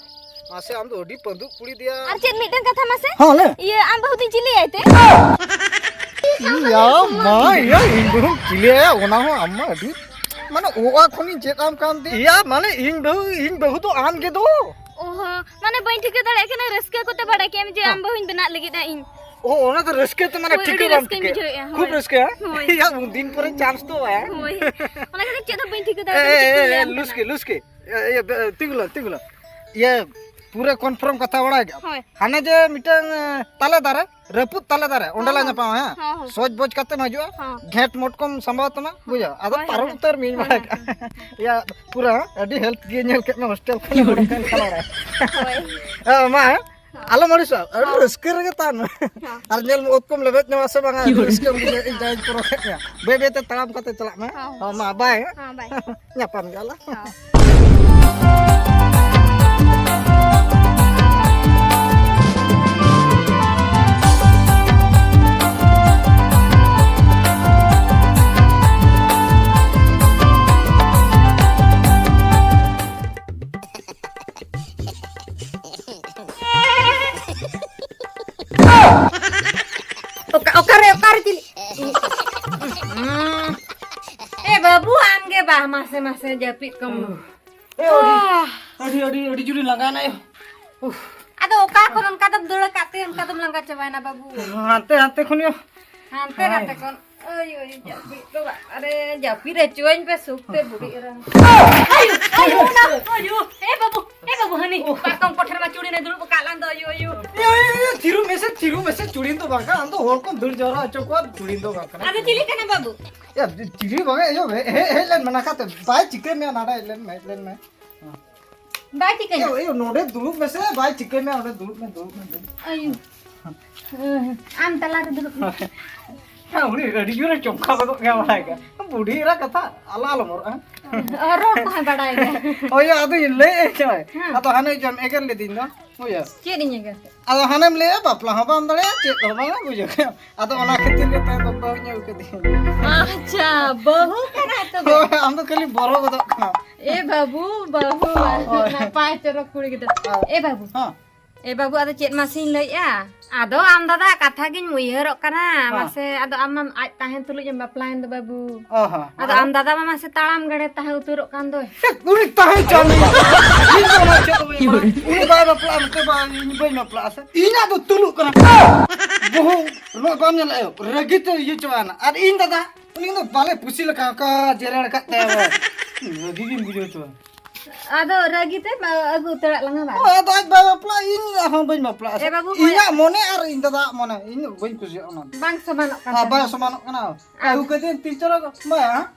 ᱢᱟᱥᱮ, ᱟᱢ ᱫᱚ ᱟᱹᱰᱤ ᱯᱟᱹᱱᱫᱩᱜ ᱠᱩᱲᱤ ᱫᱮᱭᱟ᱾ ᱟᱨ ᱪᱮᱫ ᱢᱤᱫᱴᱟᱝ ᱠᱟᱛᱷᱟ ᱢᱟᱥᱮ? ᱦᱚᱸ, ᱞᱟᱹᱭ ᱢᱮ᱾ ᱤᱭᱟᱹ, ᱟᱢ ᱵᱟᱹᱦᱩ ᱫᱚᱧ ᱪᱤᱞᱤᱭᱟᱭ ᱛᱮ? ᱭᱟ, ᱢᱟ, ᱭᱟ, ᱤᱧ ᱵᱟᱹᱦᱩᱢ ᱪᱤᱞᱤᱭᱟᱭᱟ, ᱚᱱᱟ ᱦᱚᱸ ᱟᱢ ᱢᱟ ᱟᱹᱰᱤ, ᱢᱟᱱᱮ, ᱚ, ᱟ ᱠᱷᱚᱱᱤᱧ ᱪᱮᱫ ᱟᱢ ᱠᱟᱱ ᱛᱮ᱾ ᱭᱟ, ᱢᱟᱱᱮ, ᱤᱧ ᱵᱟᱹᱦᱩ, ᱤᱧ ᱵᱟᱹᱦᱩ ᱫᱚ ᱟᱢ ᱜᱮ ᱫᱚ᱾ ᱚ ᱚ ᱦᱚᱸ, ᱢᱟᱱᱮ ᱵᱟᱹᱧ ᱴᱷᱤᱠᱟᱹ ᱫᱟᱲᱮᱭᱟᱜ ᱠᱟᱱᱟ, ᱨᱟᱹᱥᱠᱟᱹ ᱠᱚᱛᱮ ᱵᱟᱲᱟᱭ ᱠᱮᱫᱟᱢ ᱡᱮ ᱟᱢ ᱵᱟᱹᱦᱩᱧ ᱵᱮᱱᱟᱜ ᱞᱟᱹᱜᱤᱫ ᱤᱧ᱾ ᱚ, ᱚᱱᱟ ᱫᱚ ᱨᱟᱹᱥᱠᱟᱹ ᱛᱮ, ᱢᱟᱱᱮ ᱦᱳᱭ, ᱴᱷᱤᱠᱟᱹ ᱟᱹᱰᱤ ᱵᱟᱢ ᱨᱟᱹᱥᱠᱟᱹᱧ ᱴᱷᱤᱠᱟᱹᱭᱟ᱾ ᱵᱩᱡᱷᱟᱹᱣᱮᱫᱼᱟ, ᱦᱳᱭ᱾ ᱠᱷᱩᱵ ᱨᱟᱹᱥᱠᱟᱹ, ᱦᱮᱸ? ᱦᱳᱭ᱾ ᱭᱟ, ᱩᱱ ᱫᱤᱱ ᱯᱚᱨᱮ ᱪᱟᱱᱥ ᱫᱚ, ᱦᱮᱸ? ᱦᱳᱭ᱾ ᱚᱱᱟ ᱠᱷᱟᱹᱛᱤᱨ ᱪᱮᱫ ᱦᱚᱸ ᱵᱟᱹᱧ ᱴᱷᱤᱠᱟᱹ ᱮ, ᱫᱟᱲᱮᱭᱟᱜ ᱠᱟᱱᱟ, ᱮ, ᱪᱮᱫ ᱠᱚᱧ ᱮ, ᱞᱟᱹᱭᱟᱢ ᱞᱩᱥᱠᱤ, ᱠᱟᱱᱟ᱾ ᱞᱩᱥᱠᱤ᱾ ᱮ, ᱤᱭᱟᱹ, ᱵᱮ-, ᱛᱤᱸᱜᱩ ᱞᱟᱝ, ᱛᱤᱸᱜᱩ ᱞᱟᱝ᱾ ᱤᱭᱟᱹ, ᱯᱩᱨᱟᱹ ᱠᱚᱱᱯᱷᱟᱨᱢ ᱠᱟᱛᱷᱟ ᱵᱟᱲᱟᱭ ᱠᱮᱫ ᱟᱢ? ᱦᱳᱭ᱾ ᱦᱟᱱᱮ ᱡᱮ ᱢᱤᱫᱴᱟᱝ, ᱮ, ᱛᱟᱞᱮ ᱫᱟᱨᱮ, ᱨᱟᱹᱯᱩᱫ ᱛᱟᱞᱮ ᱫᱟᱨᱮ, ᱚᱸᱰᱮ ᱦᱚᱸ, ᱞᱟᱝ ᱦᱚᱸ᱾ ᱧᱟᱯᱟᱢᱟ, ᱦᱮᱸ? ᱦᱚᱸ, ᱦᱚᱸ᱾ ᱥᱚᱡᱽ ᱵᱚᱡᱽ ᱠᱟᱛᱮᱢ ᱦᱤᱡᱩᱜᱼᱟ, ᱦᱚᱸ᱾ ᱜᱷᱮᱸᱴ ᱢᱚᱴᱠᱚᱢ ᱥᱟᱢᱵᱟᱣ ᱛᱟᱢᱟ, ᱵᱩᱡᱷᱟᱹᱣ? ᱟᱫᱚ ᱦᱳᱭ, ᱯᱟᱨᱚᱢ ᱦᱳᱭ᱾ ᱩᱛᱟᱹᱨ ᱢᱤᱧ ᱦᱳᱭ, ᱵᱟᱲᱟᱭ ᱦᱳᱭ, ᱠᱟᱜᱼᱟ᱾ ᱦᱳᱭ᱾ ᱭᱟ, ᱯᱩᱨᱟᱹ ᱟᱹᱰᱤ ᱦᱮᱞᱛ ᱜᱮ ᱧᱮᱞ ᱠᱮᱫ ᱢᱮ ᱦᱳᱥᱴᱮᱞ ᱠᱷᱚᱱ ᱩᱰᱩᱠ ᱮᱱ ᱠᱷᱟᱱ ᱚᱲᱟᱜ᱾ ᱦᱳᱭ᱾ ᱦᱮᱸ, ᱢᱟ, ᱦᱮᱸ? ᱦᱚᱸ᱾ ᱟᱞᱚᱢ ᱟᱹᱲᱤᱥᱚᱜᱼᱟ, ᱟᱹᱰᱤ ᱦᱚᱸ᱾ ᱨᱟᱹᱥᱠᱟᱹ ᱨᱮᱜᱮ ᱛᱟᱦᱮᱱ ᱢᱮ᱾ ᱦᱚᱸ᱾ ᱟᱨ ᱧᱮᱞ ᱢᱮ, ᱩᱫ ᱠᱚᱢ ᱞᱮᱵᱮᱫ ᱧᱟᱢᱟ ᱥᱮ ᱵᱟᱝᱟ, ᱟᱹᱰᱤ ᱨᱟᱹᱥᱠᱟᱹᱢ ᱵᱩᱡᱷᱟᱹᱣᱟ, ᱤᱧ ᱡᱟᱦᱟᱸᱧ ᱯᱚᱨᱚᱠᱷᱮᱫ ᱢᱮᱭᱟ᱾ ᱵᱟᱹᱭ ᱵᱟᱹᱭ ᱛᱮ ᱛᱟᱲᱟᱢ ᱠᱟᱛᱮ ᱪᱟᱞᱟᱜ ᱢᱮ᱾ ᱦᱚᱸ᱾ ᱦᱚᱸ, ᱢᱟ, ᱵᱟᱭ, ᱦᱮᱸ? ᱦᱚᱸ, ᱵᱟᱭ᱾ ᱧᱟᱯᱟᱢ ᱜᱮᱭᱟ ᱞᱟᱝ᱾ ᱦᱚᱸ᱾ ᱚᱠᱟ, ᱚᱠᱟᱨᱮ, ᱚᱠᱟᱨᱮ ᱪᱤᱞᱤ? ᱮ ᱵᱟᱹᱵᱩ, ᱟᱢᱜᱮ ᱵᱟ, ᱢᱟᱥᱮ, ᱢᱟᱥᱮ ᱡᱟᱹᱯᱤᱫ ᱠᱚᱢ᱾ ᱮ, ᱟᱹᱰᱤ, ᱟᱦ᱾ ᱟᱹᱰᱤ, ᱟᱹᱰᱤ, ᱟᱹᱰᱤ ᱡᱳᱨᱤᱧ ᱞᱟᱸᱜᱟᱭᱮᱱᱟ ᱭᱳ᱾ ᱩᱯᱷ᱾ ᱟᱫᱚ ᱚᱠᱟ ᱠᱷᱚᱱ ᱚᱱᱠᱟ ᱫᱚᱢ ᱫᱟᱹᱲ ᱟᱠᱟᱫ ᱛᱮ ᱚᱱᱠᱟ ᱫᱚᱢ ᱞᱟᱸᱜᱟ ᱪᱟᱵᱟᱭᱮᱱᱟ ᱵᱟᱹᱵᱩ? ᱦᱟᱱᱛᱮ, ᱦᱟᱱᱛᱮ ᱠᱷᱚᱱ ᱭᱳ᱾ ᱦᱟᱱᱛᱮ ᱦᱳᱭ᱾ ᱱᱟᱛᱮ ᱠᱷᱚᱱ᱾ ᱳᱭ, ᱳᱭ, ᱡᱟᱹᱯᱤᱫ ᱫᱚ ᱵᱟᱵᱟ ᱨᱮ, ᱡᱟᱹᱯᱤᱫ ᱦᱚᱪᱚᱣᱟᱹᱧ ᱯᱮ ᱥᱩᱠ ᱛᱮ ᱵᱩᱰᱷᱤ ᱮᱨᱟ᱾ ᱟᱭᱳ, ᱟᱭᱳ, ᱚᱱᱟ, ᱟᱭᱳ, ᱮ ᱵᱟᱹᱵᱩ, ᱮ ᱵᱟᱹᱵᱩ, ᱦᱟᱹᱱᱤ, ᱳᱦ᱾ ᱯᱟᱨᱠᱚᱢ ᱠᱚᱴᱷᱮ ᱨᱮᱢᱟ ᱪᱩᱲᱤᱱᱮ ᱫᱩᱲᱩᱵ ᱟᱠᱟᱫ ᱞᱟᱝ ᱫᱚ, ᱟᱭᱳ, ᱟᱭᱳ᱾ ᱮ, ᱮ, ᱮ, ᱛᱷᱤᱨᱩ ᱢᱮᱥᱮ, ᱛᱷᱤᱨᱩ ᱢᱮᱥᱮ, ᱪᱩᱲᱤᱱ ᱫᱚ ᱵᱟᱝ ᱠᱟᱱᱟ, ᱟᱢ ᱫᱚ ᱦᱚᱲ ᱠᱚᱢ ᱫᱟᱹᱲ ᱡᱟᱣᱨᱟ ᱦᱚᱪᱚ ᱠᱚᱣᱟ, ᱪᱩᱲᱤᱱ ᱫᱚ ᱵᱟᱝ ᱠᱟᱱᱟ᱾ ᱟᱫᱚ ᱪᱤᱞᱤ ᱠᱟᱱᱟ ᱵᱟᱹᱵᱩ? ᱭᱟ, ᱪᱤᱞᱤ ᱵᱟᱝ, ᱮ, ᱭᱳ, ᱦᱮ-, ᱦᱮᱡ ᱞᱮᱱ ᱢᱮ ᱱᱟᱠᱷᱟ ᱛᱮ, ᱵᱟᱭ ᱪᱤᱠᱟᱹ ᱢᱮᱭᱟ, ᱱᱟᱰᱟ ᱦᱮᱡ ᱞᱮᱱ ᱢᱮ, ᱦᱮᱡ ᱞᱮᱱ ᱢᱮ᱾ ᱵᱟᱭ ᱪᱤᱠᱟᱹᱧᱟ᱾ ᱮ, ᱮ, ᱱᱚᱰᱮ ᱫᱩᱲᱩᱵ ᱢᱮᱥᱮ, ᱵᱟᱭ ᱪᱤᱠᱟᱹ ᱢᱮᱭᱟ, ᱱᱚᱰᱮ ᱫᱩᱲᱩᱵ ᱢᱮ, ᱫᱩᱲᱩᱵ ᱢᱮ, ᱫᱩᱲᱩᱵ ᱢᱮ᱾ ᱟᱭᱳ᱾ ᱟᱢ ᱛᱟᱞᱟ ᱨᱮ ᱫᱩᱲᱩᱵ ᱢᱮ᱾ ᱦᱮᱸ, ᱩᱱᱤ ᱟᱹᱰᱤ ᱡᱳᱨᱮ ᱪᱚᱢᱠᱟᱣ ᱜᱚᱫᱚᱜ ᱜᱮᱭᱟ, ᱵᱟᱲᱟᱭ ᱜᱮᱭᱟ᱾ ᱵᱩᱰᱷᱤ ᱮᱨᱟ ᱠᱟᱛᱷᱟ, ᱟᱞᱚ, ᱟᱞᱚᱢ ᱨᱚᱲᱟ᱾ ᱚ, ᱨᱚᱲ ᱠᱚᱦᱚᱸᱭ ᱵᱟᱰᱟᱭ ᱜᱮᱭᱟ᱾ ᱦᱳᱭ, ᱟᱫᱚᱧ ᱞᱟᱹᱭᱮᱫ ᱪᱚᱭ᱾ ᱦᱮᱸ᱾ ᱟᱫᱚ ᱦᱟᱱᱮ ᱡᱚᱢ ᱮᱜᱮᱨ ᱞᱤᱫᱤᱧ ᱫᱚ, ᱵᱩᱡᱷᱟᱹᱣ᱾ ᱪᱮᱫ ᱤᱧ ᱮᱜᱮᱨ ᱠᱮᱫ? ᱟᱫᱚ ᱦᱟᱱᱮᱢ ᱞᱟᱹᱭᱟ, ᱵᱟᱯᱞᱟ ᱦᱚᱸ ᱵᱟᱢ ᱫᱟᱲᱮᱭᱟᱜᱼᱟ, ᱪᱮᱫ ᱦᱚᱸ ᱵᱟᱝᱟ, ᱵᱩᱡᱷᱟᱹᱣ᱾ ᱟᱫᱚ ᱚᱱᱟ ᱠᱷᱟᱹᱛᱤᱨ ᱜᱮ ᱛᱮᱦᱮᱧ ᱫᱚ ᱵᱟᱹᱦᱩᱧ ᱟᱹᱜᱩ ᱠᱮᱫᱮᱭᱟ᱾ ᱟᱪᱪᱷᱟ, ᱵᱟᱹᱦᱩ ᱠᱟᱱᱟᱭ ᱛᱚᱵᱮ? ᱦᱳᱭ, ᱟᱢ ᱫᱚ ᱠᱷᱟᱹᱞᱤ ᱵᱚᱨᱚ ᱜᱚᱫᱚᱜ ᱠᱟᱱᱟᱢ᱾ ᱮ ᱵᱟᱹᱵᱩ, ᱵᱟᱹᱦᱩ, ᱦᱳᱭ᱾ ᱱᱟᱯᱟᱭ ᱪᱚᱨᱚᱠ ᱠᱩᱲᱤ ᱜᱤᱫᱽᱨᱟᱹ᱾ ᱦᱳᱭ᱾ ᱮ ᱵᱟᱹᱵᱩ᱾ ᱦᱮᱸ᱾ ᱮ ᱵᱟᱹᱵᱩ, ᱟᱫᱚ ᱪᱮᱫ ᱢᱟᱥᱮᱧ ᱞᱟᱹᱭᱮᱜᱼᱟ? ᱟᱫᱚ ᱟᱢ ᱫᱟᱫᱟ ᱠᱟᱛᱷᱟ ᱜᱤᱧ ᱩᱭᱦᱟᱹᱨᱚᱜ ᱠᱟᱱᱟ᱾ ᱦᱮᱸ᱾ ᱢᱟᱥᱮ, ᱟᱫᱚ ᱟᱢ ᱢᱟᱢ ᱟᱡ ᱛᱟᱦᱮᱱ ᱛᱩᱞᱩᱡ ᱮᱢ ᱵᱟᱯᱞᱟᱭᱮᱱ ᱫᱚ ᱵᱟᱹᱵᱩ᱾ ᱚ ᱦᱚᱸ᱾ ᱟᱫᱚ ᱟᱢ ᱫᱟᱫᱟ ᱢᱟ ᱢᱟᱥᱮ ᱛᱟᱲᱟᱢ ᱜᱮᱲᱮ ᱛᱟᱦᱮᱸ ᱩᱛᱟᱹᱨᱚᱜ ᱠᱟᱱ ᱫᱚᱭ᱾ ᱩᱱᱤ ᱛᱟᱦᱮᱸ ᱦᱚᱪᱚ ᱟᱹᱞᱤᱧ᱾ ᱤᱧ ᱫᱚ ᱚᱱᱟ ᱪᱮᱫ ᱦᱚᱸ ᱵᱟᱹᱧ ᱵᱟᱲᱟᱭᱟ᱾ ᱩᱱᱤ ᱵᱟᱭ ᱵᱟᱯᱞᱟᱜᱼᱟ ᱢᱮᱱᱛᱮ ᱵᱟᱝ, ᱤᱧ ᱵᱟᱹᱧ ᱵᱟᱯᱞᱟᱜᱼᱟ ᱥᱮ? ᱤᱧᱟᱜ ᱫᱚ ᱛᱩᱞᱩᱜ ᱠᱟᱱᱟ᱾ ᱵᱚᱦᱩ ᱱᱚᱣᱟ ᱵᱟᱢ ᱧᱮᱞ ᱮᱫ? ᱨᱟᱹᱜᱤ ᱛᱮ ᱤᱭᱟᱹ ᱪᱟᱵᱟᱭᱮᱱᱟ᱾ ᱟᱨ ᱤᱧ ᱫᱟᱫᱟ, ᱩᱱᱤ ᱫᱚ ᱵᱟᱞᱮ ᱯᱩᱥᱤ ᱞᱮᱠᱟ ᱚᱱᱠᱟ ᱡᱮᱨᱮᱲ ᱟᱠᱟᱫ ᱛᱟᱭᱟ᱾ ᱨᱟᱹᱜᱤ ᱜᱤᱧ ᱵᱩᱡᱷᱟᱹᱣ ᱦᱚᱪᱚᱭᱟ᱾ ᱟᱫᱚ ᱨᱟᱹᱜᱤ ᱛᱮ ᱵᱟ-, ᱟᱹᱜᱩ ᱩᱛᱟᱹᱨᱟᱜ ᱞᱟᱝᱟ ᱵᱟᱝ? ᱚ, ᱟᱫᱚ ᱟᱡ ᱵᱟᱭ ᱵᱟᱯᱞᱟᱜᱼᱟ, ᱤᱧ ᱦᱚᱸ ᱵᱟᱹᱧ ᱵᱟᱯᱞᱟᱜᱼᱟ᱾ ᱮ ᱵᱟᱹᱵᱩ, ᱤᱧᱟᱜ ᱢᱚᱱᱮ ᱟᱨ ᱤᱧ ᱫᱟᱫᱟᱣᱟᱜ ᱢᱚᱱᱮ, ᱤᱧ ᱫᱚ ᱵᱟᱹᱧ ᱠᱩᱥᱤᱭᱟᱜ ᱚᱱᱟ ᱫᱚ᱾ ᱵᱟᱝ ᱥᱚᱢᱟᱱᱚᱜ ᱠᱟᱱ ᱟᱨ ᱵᱟᱭ ᱛᱟᱵᱚᱱᱟ᱾ ᱥᱚᱢᱟᱱᱚᱜ ᱠᱟᱱᱟ᱾ ᱟᱨ ᱟᱹᱜᱩ ᱠᱟᱛᱮ ᱛᱤᱱ ᱪᱚᱨᱚᱠ ᱢᱟ᱾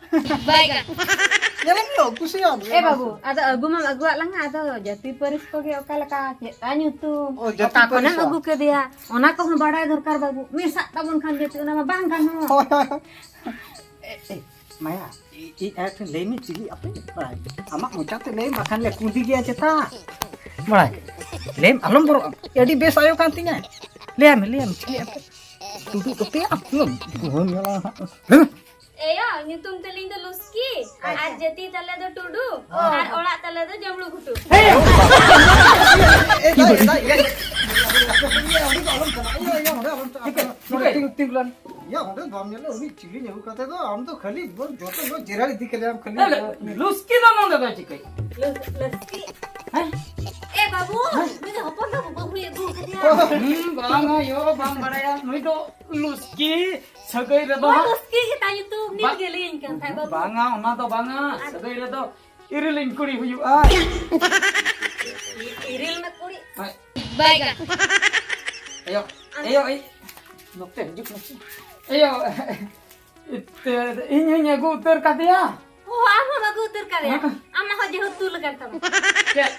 ᱵᱟᱭ ᱜᱟᱱ᱾ ᱧᱮᱞᱮᱢ ᱧᱚᱜ ᱠᱩᱥᱤᱭᱟᱜ ᱮ ᱵᱟᱹᱵᱩ, ᱟᱫᱚ ᱟᱹᱜᱩ ᱢᱟᱢ ᱟᱹᱜᱩᱣᱟᱜ ᱞᱟᱝᱟ, ᱟᱫᱚ ᱡᱟᱹᱛᱤ ᱯᱟᱹᱨᱤᱥ ᱠᱚᱜᱮ ᱚᱠᱟ ᱞᱮᱠᱟ, ᱪᱮᱫ ᱛᱟᱭ ᱧᱩᱛᱩᱢ, ᱚ, ᱡᱟᱹᱛᱤ ᱚᱠᱟ ᱯᱟᱹᱨᱤᱥ ᱠᱷᱚᱱᱮᱢ ᱠᱚ᱾ ᱟᱹᱜᱩ ᱠᱮᱫᱮᱭᱟ, ᱚᱱᱟ ᱠᱚᱦᱚᱸ ᱵᱟᱲᱟᱭ ᱫᱚᱨᱠᱟᱨ ᱵᱟᱹᱵᱩ᱾ ᱢᱮᱥᱟᱜ ᱛᱟᱵᱚᱱ ᱠᱷᱟᱱ ᱡᱟᱹᱛᱤ, ᱚᱱᱟ ᱢᱟ ᱵᱟᱝ ᱜᱟᱱᱚᱜ᱾ ᱦᱳᱭ, ᱦᱳᱭ, ᱦᱳᱭ᱾ ᱮ, ᱮ, ᱢᱟᱭᱟ, ᱤ-, ᱤᱧ ᱟᱭᱳ ᱴᱷᱮᱱ ᱞᱟᱹᱭ ᱢᱮ, ᱪᱤᱞᱤ ᱟᱯᱮ? ᱵᱟᱲᱟᱭ᱾ ᱟᱢᱟᱜ ᱢᱚᱪᱟ ᱛᱮ ᱞᱟᱹᱭ ᱢᱮ, ᱵᱟᱠᱷᱟᱱ ᱞᱮ ᱠᱩᱸᱫᱤ ᱜᱮᱭᱟ ᱪᱮᱛᱟ᱾ ᱵᱟᱲᱟᱭ᱾ ᱞᱟᱹᱭ ᱢᱮ, ᱟᱞᱚᱢ ᱵᱚᱨᱚᱜᱼᱟ᱾ ᱟᱹᱰᱤ ᱵᱮᱥ ᱟᱭᱳ ᱠᱟᱱ ᱛᱤᱧᱟᱭ᱾ ᱞᱟᱹᱭᱟᱢ, ᱞᱟᱹᱭᱟᱢ, ᱪᱤᱞᱤ ᱟᱯᱮ? ᱛᱩᱫᱩᱜ ᱛᱟᱯᱮᱭᱟ? ᱦᱩᱸ, ᱜᱩᱦᱩᱢ ᱧᱮᱞᱟ ᱦᱟᱸᱜ᱾ ᱦᱩᱸ᱾ ᱮᱭᱳ, ᱧᱩᱛᱩᱢ ᱛᱟᱹᱞᱤᱧ ᱫᱚ ᱞᱩᱥᱠᱤ, ᱟᱨ ᱟᱪᱪᱷᱟ᱾ ᱡᱟᱹᱛᱤ ᱛᱟᱞᱮ ᱫᱚ ᱴᱩᱰᱩ, ᱚ᱾ ᱟᱨ ᱚᱲᱟᱜ ᱛᱟᱞᱮ ᱫᱚ ᱡᱟᱢᱲᱩ ᱜᱷᱩᱴᱩ᱾ ᱮ, ᱫᱟᱭ, ᱫᱟᱭ, ᱫᱟᱭ᱾ ᱤᱭᱟᱹ, ᱚᱸᱰᱮ ᱟᱞᱚᱢ ᱪᱟᱞᱟᱜᱼᱟ᱾ ᱤᱭᱟᱹ, ᱤᱭᱟᱹ, ᱚᱸᱰᱮ ᱟᱞᱚᱢ ᱪᱟᱞᱟᱜᱼᱟ᱾ ᱴᱷᱤᱠ ᱜᱮᱭᱟ, ᱴᱷᱤᱠ ᱜᱮᱭᱟ᱾ ᱛᱤᱸᱜᱩ, ᱛᱤᱸᱜᱩ ᱞᱮᱱ᱾ ᱭᱟ, ᱚᱸᱰᱮ ᱵᱟᱢ ᱧᱮᱞᱟ, ᱩᱱᱤ ᱪᱤᱞᱤᱧ ᱟᱹᱜᱩ ᱠᱟᱛᱮ ᱫᱚ, ᱟᱢ ᱫᱚ ᱠᱷᱟᱹᱞᱤ ᱵᱚᱞ ᱡᱚᱛᱚ ᱵᱚᱞ ᱡᱮᱨᱟᱲ ᱤᱫᱤ ᱠᱮᱫᱮᱭᱟᱢ ᱠᱷᱟᱹᱞᱤ᱾ ᱮ, ᱞᱩᱥᱠᱤ ᱫᱚ ᱱᱚᱰᱮ ᱫᱚ ᱪᱤᱠᱟᱹᱭ? ᱞᱩ-, ᱞᱩᱥᱠᱤ? ᱦᱮᱸ? ᱮ ᱵᱟᱹᱵᱩ, ᱦᱮᱸ? ᱩᱱᱤ ᱫᱚ ᱦᱚᱯᱚᱱ ᱵᱟᱹᱵᱩ, ᱵᱟᱹᱵᱩᱭ ᱟᱹᱜᱩ ᱠᱟᱫᱮᱭᱟ᱾ ᱦᱩᱸ, ᱵᱟᱝᱟ ᱭᱳ, ᱵᱟᱢ ᱵᱟᱲᱟᱭᱟ᱾ ᱱᱩᱭ ᱫᱚ ᱞᱩᱥᱠᱤ, ᱥᱟᱹᱜᱟᱹᱭ ᱨᱮᱫᱚ ᱚ, ᱦᱟᱸᱜ ᱞᱩᱥᱠᱤ ᱜᱮ ᱛᱟᱭ ᱧᱩᱛᱩᱢ, ᱱᱤᱛ ᱵᱟ-, ᱜᱮ ᱞᱟᱹᱭᱟᱹᱧ ᱠᱟᱱ ᱛᱟᱦᱮᱸᱫ ᱵᱟᱹᱵᱩ᱾ ᱵᱟᱝᱟ, ᱚᱱᱟ ᱫᱚ ᱵᱟᱝᱟ, ᱟᱨ ᱥᱟᱹᱜᱟᱹᱭ ᱨᱮᱫᱚ ᱤᱨᱤᱞᱤᱧ ᱠᱩᱲᱤ ᱦᱩᱭᱩᱜᱼᱟ᱾ ᱤᱨᱤᱞ ᱢᱮ ᱠᱩᱲᱤ᱾ ᱦᱳᱭ᱾ ᱵᱟᱭ ᱜᱟᱱ᱾ ᱮᱭᱳ, ᱟᱢ ᱮᱭᱳ, ᱮᱭ, ᱱᱚᱛᱮ ᱦᱤᱡᱩᱜ ᱢᱮᱥᱮ᱾ ᱮᱭᱳ, ᱤᱧ ᱦᱚᱧ ᱟᱹᱜᱩ ᱩᱛᱟᱹᱨ ᱠᱟᱫᱮᱭᱟ᱾ ᱚ, ᱟᱢ ᱦᱚᱸᱢ ᱟᱹᱜᱩ ᱩᱛᱟᱹᱨ ᱠᱟᱫᱮᱭᱟ? ᱦᱮᱸ᱾ ᱟᱢᱟᱜ ᱦᱚᱸ ᱡᱮᱦᱩ ᱛᱩᱞ ᱟᱠᱟᱱ ᱛᱟᱢᱟ᱾ ᱪᱮᱫ?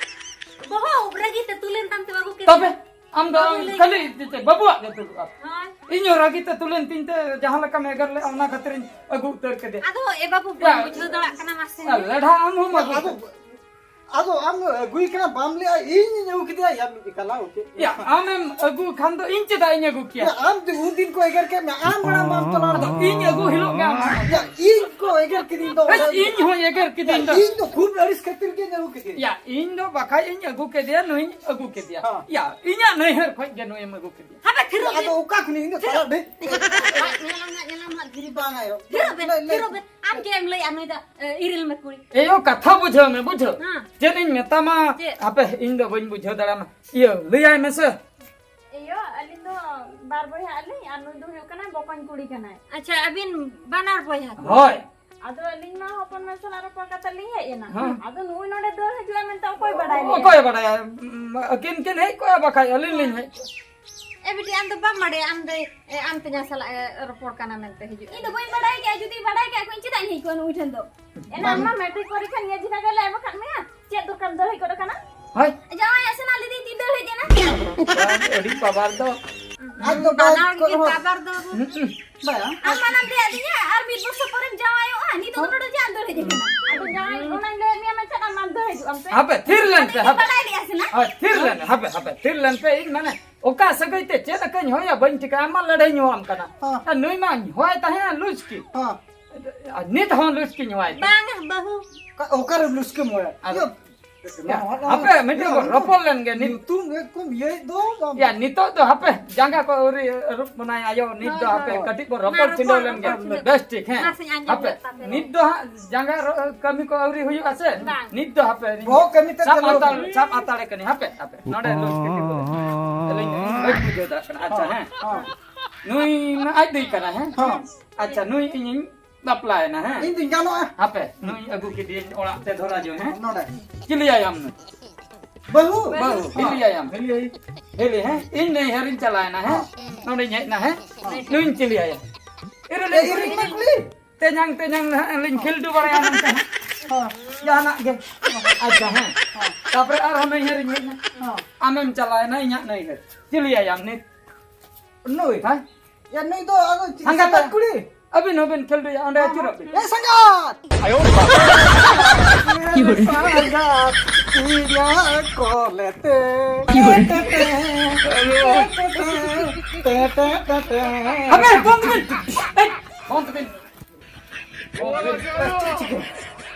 ᱵᱚᱦᱚᱜ ᱩᱵ ᱨᱟᱹᱜᱤ ᱛᱮ ᱛᱩᱞᱮᱱ ᱛᱟᱢ ᱛᱮ ᱵᱟᱹᱵᱩ ᱠᱮᱫᱮᱭᱟ᱾ ᱛᱚᱵᱮ? ᱟᱢ ᱫᱚ ᱵᱟᱹᱵᱩ ᱞᱟᱹᱭ ᱠᱷᱟᱹᱞᱤ ᱠᱮᱫᱟ᱾ ᱪᱮᱫ, ᱵᱟᱹᱵᱩᱣᱟᱜ ᱜᱮ ᱛᱩᱞᱩᱜᱼᱟ? ᱦᱳᱭ᱾ ᱤᱧ ᱦᱚᱸ ᱨᱟᱹᱜᱤ ᱛᱮ ᱛᱩᱞᱮᱱ ᱛᱤᱧ ᱛᱮ ᱡᱟᱦᱟᱸ ᱞᱮᱠᱟᱢ ᱮᱜᱮᱨ ᱞᱮᱫᱼᱟ, ᱚᱱᱟ ᱠᱷᱟᱹᱛᱤᱨᱤᱧ ᱟᱹᱜᱩ ᱩᱛᱟᱹᱨ ᱠᱮᱫᱮᱭᱟ᱾ ᱟᱫᱚ ᱮ ᱵᱟᱹᱵᱩ, ᱵᱟᱢ ᱭᱟ᱾ ᱵᱩᱡᱷᱟᱹᱣ ᱫᱟᱲᱮᱭᱟᱜ ᱠᱟᱱᱟ, ᱢᱟᱥᱮ᱾ ᱭᱟ, ᱞᱮᱰᱷᱟ ᱟᱢ ᱦᱚᱸᱢ ᱟᱹᱜᱩ ᱟᱫᱚ ᱩᱛᱟᱹᱨ᱾ ᱟᱫᱚ ᱟᱢ ᱫᱚ ᱟᱹᱜᱩᱭ ᱠᱟᱱᱟ, ᱵᱟᱢ ᱞᱟᱹᱭᱟ, ᱤᱧᱤᱧ ᱟᱹᱜᱩ ᱠᱮᱫᱮᱭᱟ, ᱭᱟ ᱢᱤᱫ ᱠᱟᱞᱟ ᱩᱛᱮ᱾ ᱭᱟ, ᱟᱢᱮᱢ ᱟᱹᱜᱩ ᱠᱷᱟᱱ ᱫᱚ ᱤᱧ ᱪᱮᱫᱟᱜ ᱤᱧ ᱟᱹᱜᱩ ᱠᱮᱭᱟ? ᱭᱟ, ᱟᱢ ᱫᱚ ᱩᱱ ᱫᱤᱱ ᱠᱚ ᱮᱜᱮᱨ ᱠᱮᱫ ᱢᱮ, ᱟᱢ ᱢᱟᱲᱟᱝ ᱵᱟᱢ ᱪᱟᱞᱟᱣ ᱞᱮᱱᱟ᱾ ᱤᱧ ᱟᱹᱜᱩ ᱦᱤᱞᱳᱜ ᱜᱮ ᱟᱢ ᱭᱟ, ᱤᱧ ᱠᱚ ᱮᱜᱮᱨ ᱠᱤᱫᱤᱧ ᱫᱚ᱾ ᱦᱮᱸ, ᱤᱧ ᱦᱚᱸ ᱮᱜᱮᱨ ᱠᱤᱫᱤᱧ ᱫᱚ᱾ ᱤᱧ ᱫᱚ ᱠᱷᱩᱵ ᱟᱹᱲᱤᱥ ᱠᱷᱟᱹᱛᱤᱨ ᱜᱮᱧ ᱟᱹᱜᱩ ᱠᱮᱫᱮᱭᱟ᱾ ᱭᱟ, ᱤᱧ ᱫᱚ ᱵᱟᱠᱷᱟᱡ ᱤᱧ ᱟᱹᱜᱩ ᱠᱮᱫᱮᱭᱟ, ᱱᱩᱭᱤᱧ ᱟᱹᱜᱩ ᱠᱮᱫᱮᱭᱟ᱾ ᱦᱮᱸ᱾ ᱭᱟ, ᱤᱧᱟᱹᱜ ᱱᱟᱹᱭᱦᱟᱹᱨ ᱠᱷᱚᱡ ᱜᱮ ᱱᱩᱭᱮᱢ ᱟᱹᱜᱩ ᱠᱮᱫᱮᱭᱟ᱾ ᱦᱟᱯᱮ, ᱛᱷᱤᱨᱚᱜ ᱟᱫᱚ ᱵᱤᱱ᱾ ᱚᱠᱟ ᱠᱷᱚᱱᱤᱧ ᱤᱧ ᱫᱚ ᱛᱷᱤᱨᱚᱜ᱾ ᱛᱟᱞᱟ ᱰᱷᱮᱨ ᱧᱮᱞᱟᱢ ᱦᱟᱸᱜ, ᱧᱮᱞᱟᱢ ᱦᱟᱸᱜ, ᱫᱷᱤᱨᱤ᱾ ᱵᱟᱝ ᱟᱭᱳ᱾ ᱛᱷᱤᱨᱚᱜ ᱵᱤᱱ, ᱞᱟᱹᱭ, ᱞᱟᱹᱭ᱾ ᱛᱷᱤᱨᱚᱜ ᱵᱤᱱ᱾ ᱟᱢ ᱪᱮᱫ ᱮᱢ ᱞᱟᱹᱭᱮᱫᱼᱟ? ᱱᱩᱭ ᱫᱚ, ᱮ, ᱤᱨᱤᱞ ᱢᱮ ᱠᱩᱲᱤ᱾ ᱮᱭᱳ, ᱠᱟᱛᱷᱟ ᱵᱩᱡᱷᱟᱹᱣ ᱢᱮ, ᱵᱩᱡᱷᱟᱹᱣ᱾ ᱦᱮᱸ᱾ ᱪᱮᱫ ᱤᱧ ᱢᱮᱛᱟᱢᱟ? ᱪᱮᱫ? ᱦᱟᱯᱮ, ᱤᱧ ᱫᱚ ᱵᱟᱹᱧ ᱵᱩᱡᱷᱟᱹᱣ ᱫᱟᱲᱮᱭᱟᱢᱟ᱾ ᱤᱭᱟᱹ, ᱞᱟᱹᱭᱟᱭ ᱢᱮᱥᱮ᱾ ᱮᱭᱳ, ᱟᱹᱞᱤᱧ ᱫᱚ ᱵᱟᱨ ᱵᱚᱭᱦᱟ ᱟᱹᱞᱤᱧ ᱟᱨ ᱱᱩᱭ ᱫᱚ ᱦᱩᱭᱩᱜ ᱠᱟᱱᱟ ᱵᱚᱠᱚᱧ ᱠᱩᱲᱤ ᱠᱟᱱᱟᱭ᱾ ᱟᱪᱪᱷᱟ, ᱟᱹᱵᱤᱱ ᱵᱟᱱᱟᱨ ᱵᱚᱭᱦᱟ ᱜᱮ? ᱦᱳᱭ᱾ ᱟᱫᱚ ᱟᱹᱞᱤᱧ ᱢᱟ ᱦᱚᱯᱚᱱ ᱢᱟ ᱥᱟᱞᱟᱜ ᱨᱚᱯᱚᱲ ᱠᱟᱛᱮ ᱞᱤᱧ ᱦᱮᱡ ᱮᱱᱟ᱾ ᱦᱮᱸ᱾ ᱟᱫᱚ ᱱᱩᱭ ᱱᱚᱰᱮ ᱫᱟᱹᱲ ᱦᱤᱡᱩᱜᱼᱟ ᱢᱮᱱᱛᱮ ᱚᱠᱚᱭ ᱵᱟᱰᱟᱭ ᱞᱮᱫᱼᱟ? ᱚᱠᱚᱭ ᱵᱟᱰᱟᱭᱟ? ᱩᱢ, ᱟᱹᱠᱤᱱ ᱠᱤᱱ ᱦᱮᱡ ᱠᱚᱜᱼᱟ, ᱵᱟᱠᱷᱟᱡ ᱟᱹᱞᱤᱧ ᱞᱤᱧ ᱦᱮᱡ ᱠᱚᱜᱼᱟ᱾ ᱮ ᱵᱤᱴᱤ, ᱟᱢ ᱫᱚ ᱵᱟᱢ ᱵᱟᱰᱟᱭᱟ, ᱟᱢ ᱫᱚ, ᱮ, ᱟᱢ ᱛᱮᱧᱟᱝ ᱥᱟᱞᱟᱜ ᱮ ᱨᱚᱯᱚᱲ ᱠᱟᱱᱟ ᱢᱮᱱᱛᱮ ᱦᱤᱡᱩᱜ ᱤᱧ ᱫᱚ ᱵᱟᱹᱧ ᱵᱟᱰᱟᱭ ᱠᱮᱜᱼᱟ, ᱡᱩᱫᱤ ᱵᱟᱰᱟᱭ ᱠᱮᱜᱼᱟ ᱠᱚ, ᱤᱧ ᱪᱮᱫᱟᱜ ᱤᱧ ᱦᱮᱡ ᱠᱚᱜᱼᱟ ᱱᱩᱭ ᱴᱷᱮᱱ ᱫᱚ? ᱮᱱᱟᱱ ᱢᱟ ᱢᱮᱴᱨᱤᱠ ᱯᱚᱨᱤᱠᱠᱷᱟ ᱱᱤᱭᱟᱹ ᱡᱤᱱᱟ ᱜᱮᱞᱮ ᱮᱢ ᱟᱠᱟᱫ ᱢᱮᱭᱟ, ᱪᱮᱫ ᱫᱚᱨᱠᱟᱨ ᱫᱟᱹᱲ ᱦᱮᱡ ᱜᱚᱫ ᱟᱠᱟᱱᱟ? ᱦᱳᱭ᱾ ᱡᱟᱶᱟᱭ ᱟᱥᱮᱱᱟ ᱞᱟᱹᱭᱫᱟᱹᱧ ᱛᱤᱧ ᱫᱟᱹᱲ ᱦᱮᱡ ᱮᱱᱟ᱾ ᱟᱹᱰᱤ ᱵᱟᱵᱟᱨ ᱫᱚ᱾ ᱟᱡ ᱫᱚ ᱵᱟᱭ ᱵᱟᱱᱟᱨ ᱠᱚ ᱜᱮ ᱦᱚᱸ᱾ ᱵᱟᱵᱟᱨ ᱫᱚ᱾ ᱦᱩᱸ, ᱦᱩᱸ᱾ ᱵᱟᱭᱟ᱾ ᱟᱢ ᱢᱟᱱᱟᱢ ᱞᱟᱹᱭᱟᱫᱤᱧᱟ, ᱟᱨ ᱢᱤᱫ ᱵᱚᱪᱷᱚᱨ ᱯᱚᱨᱮᱢ ᱡᱟᱶᱟᱭᱚᱜᱼᱟ, ᱱᱤᱛᱚᱜ ᱫᱚ ᱱᱚᱰᱮ ᱪᱮᱫ ᱟᱢ ᱫᱟᱹᱲ ᱦᱮᱡ ᱟᱠᱟᱱᱟ? ᱟᱫᱚ ᱡᱟᱶᱟᱭ ᱚᱱᱟᱧ ᱞᱟᱹᱭᱟᱫ ᱢᱮᱭᱟ ᱢᱮᱱᱛᱮ ᱟᱢ ᱢᱟᱢ ᱫᱟᱹᱲ ᱦᱤᱡᱩᱜ ᱟᱢ ᱥᱮ? ᱦᱟᱯᱮ, ᱛᱷᱤᱨ ᱞᱮᱱ ᱯᱮ, ᱟᱫᱚᱧ ᱦᱟᱯᱮ᱾ ᱵᱟᱰᱟᱭ ᱞᱮᱜᱼᱟ ᱥᱮ ᱱᱟ? ᱦᱳᱭ, ᱛᱷᱤᱨ ᱞᱮᱱ, ᱦᱟᱯᱮ, ᱦᱟᱯᱮ, ᱛᱷᱤᱨ ᱞᱮᱱ ᱯᱮ, ᱤᱧ ᱢᱟᱱᱮ ᱚᱠᱟ ᱥᱟᱹᱜᱟᱹᱭ ᱛᱮ ᱪᱮᱫ ᱞᱮᱠᱟᱧ ᱦᱚᱦᱚᱭᱟ ᱵᱟᱹᱧ ᱴᱷᱤᱠᱟᱹ, ᱟᱢ ᱢᱟ ᱞᱟᱹᱲᱦᱟᱹᱭ ᱧᱩᱣᱟᱢ ᱠᱟᱱᱟ᱾ ᱦᱚᱸ᱾ ᱟᱨ ᱱᱩᱭ ᱢᱟ ᱦᱚᱦᱚᱭ ᱛᱟᱦᱮᱸ ᱞᱩᱪᱠᱤ᱾ ᱦᱚᱸ᱾ ᱟᱨ ᱱᱤᱛ ᱦᱚᱸ ᱞᱩᱪᱠᱤᱧ ᱦᱚᱦᱚᱭ ᱠᱟᱱᱟ᱾ ᱵᱟᱝ ᱵᱟᱹᱦᱩ᱾ ᱚᱠᱟ-, ᱚᱠᱟᱨᱮ ᱞᱩᱪᱠᱤᱢ ᱦᱚᱦᱚᱭᱟ? ᱟᱨ ᱤᱭᱟᱹ, ᱦᱟᱯᱮ, ᱢᱤᱫᱴᱮᱡ ᱵᱚᱱ ᱨᱚᱯᱚᱲ ᱞᱮᱱ ᱜᱮ᱾ ᱱᱤᱛ-, ᱧᱩᱛᱩᱢ ᱮᱠᱫᱚᱢ ᱤᱭᱟᱹᱭ ᱫᱚ ᱵᱟᱝ᱾ ᱭᱟ, ᱱᱤᱛᱚᱜ ᱫᱚ ᱦᱟᱯᱮ, ᱡᱟᱸᱜᱟ ᱠᱚ ᱟᱹᱣᱨᱤ ᱟᱹᱨᱩᱵ ᱵᱚᱱᱟᱭ ᱟᱭᱳ, ᱱᱤᱛ ᱦᱳᱭ, ᱫᱚ ᱦᱟᱯᱮ, ᱦᱳᱭ᱾ ᱠᱟᱹᱴᱤᱡ ᱵᱚᱱ ᱢᱟ ᱨᱚᱯᱚᱲ ᱨᱚᱯᱚᱲ, ᱪᱷᱤᱸᱰᱟᱹᱣ ᱞᱮᱱ ᱜᱮ᱾ ᱨᱚᱯᱚᱲ ᱪᱷᱤᱸᱰᱟᱹᱣ᱾ ᱵᱮᱥ ᱴᱷᱤᱠ, ᱦᱮᱸ᱾ ᱢᱟᱥᱮᱧ ᱟᱸᱡᱚᱢ ᱦᱟᱯᱮ, ᱞᱮᱫ ᱛᱟᱯᱮ ᱫᱚ᱾ ᱱᱤᱛ ᱫᱚ ᱦᱟᱸᱜ ᱡᱟᱸᱜᱟ ᱨᱚ-, ᱠᱟᱹᱢᱤ ᱠᱚ ᱟᱹᱣᱨᱤ ᱦᱩᱭᱩᱜᱼᱟ ᱥᱮ? ᱵᱟᱝ᱾ ᱱᱤᱛ ᱫᱚ ᱦᱟᱯᱮ, ᱵᱚᱦᱚᱜ ᱠᱟᱹᱢᱤ ᱛᱮ ᱥᱟᱵ ᱪᱟᱹᱞᱩ ᱦᱟᱛᱟᱲ, ᱟᱠᱟᱱᱟ᱾ ᱥᱟᱵ ᱦᱟᱛᱟᱲ ᱠᱟᱹᱱᱟᱹᱧ, ᱦᱟᱯᱮ, ᱦᱟᱯᱮ᱾ ᱱᱚᱰᱮ ᱞᱩᱪ ᱠᱟᱹᱴᱤᱡ ᱵᱚᱱ᱾ ᱟᱹᱞᱤᱧ ᱫᱚ ᱵᱟᱹᱧ ᱵᱩᱡᱷᱟᱹᱣ ᱫᱟᱲᱮᱭᱟᱜ ᱠᱟᱱᱟ᱾ ᱟᱪᱪᱷᱟ, ᱦᱚᱸ, ᱦᱮᱸ᱾ ᱦᱚᱸ᱾ ᱱᱩᱭ ᱢᱟ ᱟᱡ ᱫᱟᱹᱭ ᱠᱟᱱᱟᱭ, ᱦᱮᱸ? ᱦᱚᱸ᱾ ᱟᱪᱪᱷᱟ, ᱱᱩᱭ ᱤᱧᱤᱧ ᱵᱟᱯᱞᱟᱭᱮᱱᱟ, ᱦᱮᱸ? ᱤᱧ ᱫᱩᱧ ᱜᱟᱱᱚᱜᱼᱟ᱾ ᱦᱟᱯᱮ, ᱱᱩᱭ ᱟᱹᱜᱩ ᱠᱮᱫᱮᱭᱟᱹᱧ ᱚᱲᱟᱜ ᱛᱮ ᱫᱷᱚᱨᱟ ᱡᱚᱝ, ᱦᱮᱸ? ᱱᱚᱰᱮ᱾ ᱪᱤᱞᱤᱭᱟᱭᱟᱢ ᱱᱩᱭ? ᱵᱟᱹᱦᱩ᱾ ᱵᱟᱹᱦᱩ, ᱦᱤᱞᱤᱭᱟᱭᱟᱢ᱾ ᱦᱤᱞᱤᱭᱟᱭ᱾ ᱦᱤᱞᱤ, ᱦᱮᱸ? ᱤᱧ ᱱᱟᱹᱭᱦᱟᱹᱨᱤᱧ ᱪᱟᱞᱟᱣᱮᱱᱟ, ᱦᱮᱸ? ᱦᱮᱸ᱾ ᱱᱚᱰᱮᱧ ᱦᱮᱡ ᱮᱱᱟ, ᱦᱮᱸ? ᱦᱮᱸ᱾ ᱱᱩᱭᱤᱧ ᱪᱤᱞᱤᱭᱟᱭᱟ? ᱤᱨᱤᱞ ᱮ, ᱤᱨᱤᱞ ᱢᱮ ᱠᱩᱞᱤ᱾ ᱛᱮᱧᱟᱝ, ᱛᱮᱧᱟᱝ ᱱᱟᱦᱟᱜ ᱞᱤᱧ ᱠᱷᱤᱞᱰᱩ ᱵᱟᱲᱟᱭᱟ ᱢᱮᱱᱛᱮ ᱦᱟᱸᱜ᱾ ᱦᱮᱸ᱾ ᱡᱟᱦᱟᱱᱟᱜ ᱜᱮ᱾ ᱟᱪᱪᱷᱟ, ᱦᱮᱸ᱾ ᱦᱮᱸ᱾ ᱛᱟᱯᱚᱨᱮ ᱟᱨᱦᱚᱸ ᱱᱟᱹᱭᱦᱟᱹᱨᱤᱧ ᱦᱮᱡ ᱮᱱᱟ᱾ ᱦᱮᱸ᱾ ᱟᱢᱮᱢ ᱪᱟᱞᱟᱣᱮᱱᱟ ᱤᱧᱟᱹᱜ ᱱᱟᱹᱭᱦᱟᱹᱨ᱾ ᱪᱤᱞᱤᱭᱟᱭᱟᱢ ᱱᱤᱛ? ᱱᱩᱭ? ᱦᱮᱸ? ᱭᱟ, ᱱᱩᱭ ᱫᱚ ᱟᱫᱚ ᱪᱮᱫ ᱥᱟᱸᱜᱟᱛ ᱥᱟᱸᱜᱟᱛ ᱠᱩᱲᱤ? ᱟᱹᱵᱤᱱ ᱦᱚᱸᱵᱤᱱ ᱠᱷᱮᱞᱰᱩᱭᱟ, ᱚᱸᱰᱮ ᱟᱹᱪᱩᱨᱚᱜ ᱵᱤᱱ᱾ ᱮ ᱥᱟᱸᱜᱟᱛ! ᱟᱭᱳ ᱵᱟᱵᱟ! ᱤᱧᱟᱹᱜ ᱠᱚᱞᱮᱛᱮ᱾ ᱦᱟᱯᱮ, ᱵᱚᱱᱫ ᱵᱤᱱ᱾ ᱮᱭ, ᱵᱚᱱᱫ ᱵᱤᱱ᱾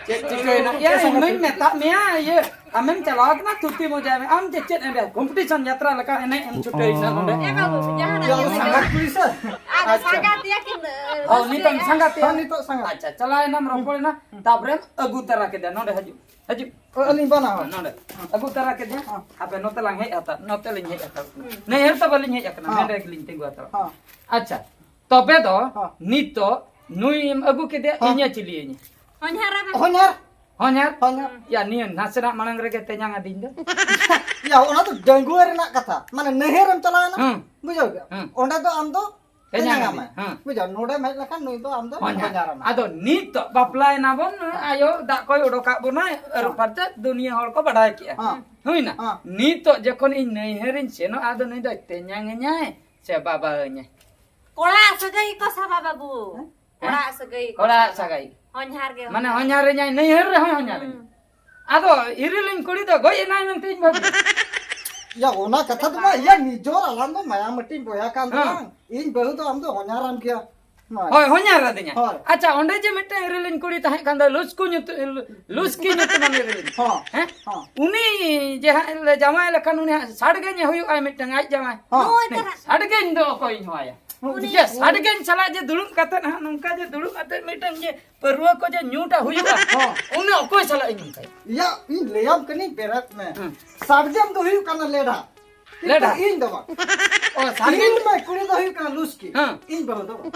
ᱪᱮᱫ ᱪᱤᱠᱟᱹᱭᱮᱱᱟ? ᱭᱟ, ᱤᱧ ᱢᱟᱧ ᱢᱮᱛᱟᱜ ᱢᱮᱭᱟ, ᱤᱭᱟᱹ, ᱟᱢᱮᱢ ᱪᱟᱞᱟᱣ ᱠᱟᱱᱟ ᱛᱷᱩᱛᱤ ᱢᱚᱡᱟᱭ ᱢᱮ᱾ ᱟᱢ ᱪᱮᱫ, ᱪᱮᱫ ᱮᱱᱰᱮ ᱠᱚᱢᱯᱤᱴᱤᱥᱚᱱ ᱡᱟᱛᱨᱟ ᱞᱮᱠᱟ ᱮᱱᱮᱡ ᱮᱢ ᱪᱷᱩᱴᱟᱹᱣ ᱮᱱᱟ ᱱᱚᱰᱮ? ᱮ ᱵᱟᱹᱵᱩ, ᱡᱟᱦᱟᱱᱟᱜ ᱭᱟ, ᱜᱮ ᱥᱟᱸᱜᱟᱛ ᱠᱩᱲᱤ ᱥᱮ? ᱟᱫᱚ ᱟᱪᱪᱷᱟ᱾ ᱥᱟᱸᱜᱟᱛ ᱭᱟ ᱠᱤᱱ, ᱦᱚᱸ, ᱱᱤᱛᱚᱜ ᱥᱟᱸᱜᱟᱛ ᱭᱟ᱾ ᱦᱚᱸ, ᱱᱤᱛᱚᱜ ᱥᱟᱸᱜᱟᱛ᱾ ᱟᱪᱪᱷᱟ, ᱪᱟᱞᱟᱣ ᱮᱱᱟᱢ, ᱨᱚᱯᱚᱲ ᱮᱱᱟ, ᱛᱟᱯᱚᱨᱮᱢ ᱟᱹᱜᱩ ᱛᱟᱨᱟ ᱠᱮᱫᱟ ᱱᱚᱰᱮ᱾ ᱦᱤᱡᱩᱜ, ᱦᱤᱡᱩᱜ᱾ ᱚ, ᱟᱹᱞᱤᱧ ᱵᱟᱱᱟ ᱦᱚᱲ᱾ ᱱᱚᱰᱮ ᱟᱹᱜᱩ ᱛᱟᱨᱟ ᱠᱮᱫᱮᱭᱟ᱾ ᱦᱚᱸ᱾ ᱟᱯᱮ ᱱᱚᱛᱮ ᱞᱟᱝ ᱦᱮᱡ ᱦᱟᱛᱟᱲ, ᱱᱚᱛᱮ ᱞᱤᱧ ᱦᱮᱡ ᱦᱟᱛᱟᱲ᱾ ᱦᱩᱸ᱾ ᱱᱟᱹᱭᱦᱟᱹᱨ ᱛᱚ ᱵᱟᱹᱞᱤᱧ ᱦᱮᱡ ᱟᱠᱟᱱᱟ, ᱦᱚᱸ᱾ ᱱᱚᱰᱮ ᱜᱮᱞᱤᱧ ᱛᱤᱸᱜᱩ ᱦᱟᱛᱟᱲ᱾ ᱦᱚᱸ᱾ ᱟᱪᱪᱷᱟ, ᱛᱚᱵᱮ ᱫᱚ ᱦᱚᱸ᱾ ᱱᱤᱛᱚᱜ ᱱᱩᱭ ᱮᱢ ᱟᱹᱜᱩ ᱠᱮᱫᱮᱭᱟ, ᱦᱚᱸ᱾ ᱤᱧᱮ ᱪᱤᱞᱤᱭᱟᱹᱧᱟ? ᱦᱚᱧᱦᱟᱨ ᱟᱵᱮᱱ᱾ ᱦᱚᱧᱦᱟᱨ᱾ ᱦᱚᱧᱦᱟᱨ? ᱦᱚᱧᱦᱟᱨ? ᱦᱚᱧᱦᱟᱨ? ᱭᱟ, ᱱᱤᱭᱟᱹ ᱱᱟᱥᱮᱱᱟᱜ ᱢᱟᱲᱟᱝ ᱨᱮᱜᱮ ᱛᱮᱧᱟᱝ ᱟᱹᱫᱤᱧ ᱫᱚ᱾ ᱭᱟ, ᱚᱱᱟ ᱫᱚ ᱰᱟᱺᱜᱩᱣᱟᱹ ᱨᱮᱱᱟᱜ ᱠᱟᱛᱷᱟ᱾ ᱢᱟᱱᱮ, ᱱᱟᱹᱭᱦᱟᱹᱨ ᱮᱢ ᱪᱟᱞᱟᱣ ᱮᱱᱟ, ᱦᱩᱸ᱾ ᱵᱩᱡᱷᱟᱹᱣ ᱠᱮᱫᱟ? ᱦᱩᱸ᱾ ᱚᱸᱰᱮ ᱫᱚ ᱟᱢ ᱫᱚ ᱛᱮᱧᱟᱝ ᱛᱮᱧᱟᱝ ᱟᱢᱟᱭ᱾ ᱟᱹᱫᱤᱧ, ᱦᱩᱸ᱾ ᱵᱩᱡᱷᱟᱹᱣ? ᱱᱚᱰᱮᱢ ᱦᱮᱡ ᱞᱮᱠᱷᱟᱱ ᱱᱩᱭ ᱫᱚ ᱟᱢ ᱫᱚ ᱦᱚᱧᱦᱟᱨ᱾ ᱦᱚᱧᱦᱟᱨ ᱟᱢᱟᱭ᱾ ᱟᱫᱚ ᱱᱤᱛᱚᱜ ᱵᱟᱯᱞᱟᱭᱮᱱᱟ ᱵᱚᱱ, ᱟᱭᱳ ᱫᱟᱜ ᱠᱚᱭ ᱚᱰᱚᱠᱟᱜ ᱵᱚᱱᱟᱭ, ᱟᱹᱨᱩᱵ ᱦᱚᱸ᱾ ᱯᱷᱟᱨᱪᱟ, ᱫᱩᱱᱤᱭᱟᱹ ᱦᱚᱲ ᱠᱚ ᱵᱟᱰᱟᱭ ᱠᱮᱜᱼᱟ᱾ ᱦᱚᱸ᱾ ᱦᱩᱭᱱᱟ? ᱦᱚᱸ᱾ ᱱᱤᱛᱚᱜ ᱡᱚᱠᱷᱚᱱ ᱤᱧ ᱱᱟᱹᱭᱦᱟᱹᱨᱤᱧ ᱥᱮᱱᱚᱜᱼᱟ, ᱟᱫᱚ ᱱᱩᱭ ᱫᱚ ᱛᱮᱧᱟᱝ ᱟᱹᱧᱟᱭ ᱥᱮ ᱵᱟᱵᱟ ᱟᱹᱧᱟᱭ? ᱠᱚᱲᱟ ᱥᱟᱹᱜᱟᱹᱭ ᱠᱚ ᱥᱟᱵᱟ ᱵᱟᱹᱵᱩ᱾ ᱦᱮᱸ? ᱠᱚᱲᱟ ᱥᱟᱹᱜᱟᱹᱭ ᱠᱚ ᱠᱚᱲᱟ ᱥᱟᱵᱟ᱾ ᱥᱟᱹᱜᱟᱹᱭ᱾ ᱦᱚᱧᱦᱟᱨ ᱜᱮ ᱢᱟᱱᱮ ᱦᱚᱧᱦᱟᱨ᱾ ᱦᱚᱧᱦᱟᱨ ᱟᱹᱧᱟᱭ, ᱱᱟᱹᱭᱦᱟᱹᱨ ᱨᱮᱦᱚᱸ ᱦᱚᱧᱦᱟᱨ ᱟᱹᱧᱟᱭ᱾ ᱦᱩᱸ᱾ ᱟᱫᱚ ᱤᱨᱤᱞᱤᱧ ᱠᱩᱲᱤ ᱫᱚ ᱜᱚᱡ ᱮᱱᱟᱭ ᱢᱮᱱᱛᱮᱧ ᱵᱷᱟᱹᱵᱤ᱾ ᱭᱟ, ᱚᱱᱟ ᱠᱟᱛᱷᱟ ᱫᱚ ᱵᱟᱝ, ᱤᱭᱟᱹ ᱱᱤᱡᱚᱨ ᱟᱞᱟᱝ ᱫᱚ ᱢᱟᱭᱟᱢ ᱢᱟᱹᱴᱤ ᱵᱚᱭᱦᱟ ᱠᱟᱱ ᱦᱮᱸ᱾ ᱫᱚᱞᱟᱝ᱾ ᱤᱧ ᱵᱟᱹᱦᱩ ᱫᱚ ᱟᱢ ᱫᱚ ᱦᱚᱧᱦᱟᱨᱟᱢ ᱜᱮᱭᱟ᱾ ᱦᱳᱭ᱾ ᱦᱳᱭ, ᱦᱚᱧᱦᱟᱨ ᱟᱹᱫᱤᱧᱟ᱾ ᱦᱳᱭ᱾ ᱟᱪᱪᱷᱟ, ᱚᱸᱰᱮ ᱡᱮ ᱢᱤᱫᱴᱟᱝ ᱤᱨᱤᱞᱤᱧ ᱠᱩᱲᱤ ᱛᱟᱦᱮᱸ ᱠᱟᱱ ᱫᱚ, ᱞᱩᱥᱠᱩ ᱧᱩᱛᱩᱢ, ᱞᱩᱥᱠᱤ ᱧᱩᱛᱩᱢᱟᱱ ᱤᱨᱤᱞᱤᱧ᱾ ᱦᱚᱸ᱾ ᱦᱮᱸ? ᱦᱚᱸ᱾ ᱩᱱᱤ ᱡᱮ ᱦᱟᱸᱜ ᱞᱮ ᱡᱟᱶᱟᱭ ᱞᱮᱠᱷᱟᱱ ᱩᱱᱤ ᱦᱟᱸᱜ ᱥᱟᱰᱜᱮᱧᱮ ᱦᱩᱭᱩᱜᱼᱟ ᱢᱤᱫᱴᱟᱝ ᱟᱡ ᱡᱟᱶᱟᱭ᱾ ᱦᱚᱸ᱾ ᱱᱩᱭ ᱛᱟᱨᱟ᱾ ᱥᱟᱰᱜᱮᱧ ᱫᱚ ᱚᱠᱚᱭᱤᱧ ᱦᱚᱦᱚᱣᱟᱭᱟ? ᱩᱱᱤ ᱡᱮ ᱥᱟᱰᱜᱮᱧ ᱥᱟᱞᱟᱜ ᱡᱮ ᱫᱩᱲᱩᱵ ᱠᱟᱛᱮᱫ ᱦᱟᱸᱜ ᱱᱚᱝᱠᱟ ᱡᱮ ᱫᱩᱲᱩᱵ ᱠᱟᱛᱮᱫ ᱢᱤᱫᱴᱟᱝ ᱡᱮ ᱯᱟᱹᱨᱣᱟᱹ ᱠᱚ ᱡᱮ ᱧᱩᱴᱟ ᱦᱩᱭᱩᱜᱼᱟ, ᱦᱚᱸ᱾ ᱩᱱᱤ ᱚᱠᱚᱭ ᱥᱟᱞᱟᱜ ᱤᱧ ᱱᱚᱝᱠᱟᱭᱟ? ᱭᱟ, ᱤᱧ ᱞᱟᱹᱭᱟᱢ ᱠᱟᱹᱱᱟᱹᱧ, ᱵᱮᱨᱮᱫ ᱢᱮ᱾ ᱦᱩᱸ᱾ ᱥᱟᱨᱡᱚᱢ ᱫᱚ ᱦᱩᱭᱩᱜ ᱠᱟᱱᱟ ᱞᱮᱰᱷᱟ᱾ ᱠᱤᱱᱛᱩ ᱞᱮᱰᱷᱟ? ᱤᱧ ᱫᱚ ᱵᱟᱝ᱾ ᱚ, ᱥᱟᱨᱡᱚᱢ? ᱤᱧ ᱢᱟ ᱠᱩᱲᱤ ᱫᱚ ᱦᱩᱭᱩᱜ ᱠᱟᱱᱟ ᱞᱩᱥᱠᱤ᱾ ᱦᱮᱸ᱾ ᱤᱧ ᱵᱟᱹᱦᱩ ᱫᱚ ᱵᱟᱝ᱾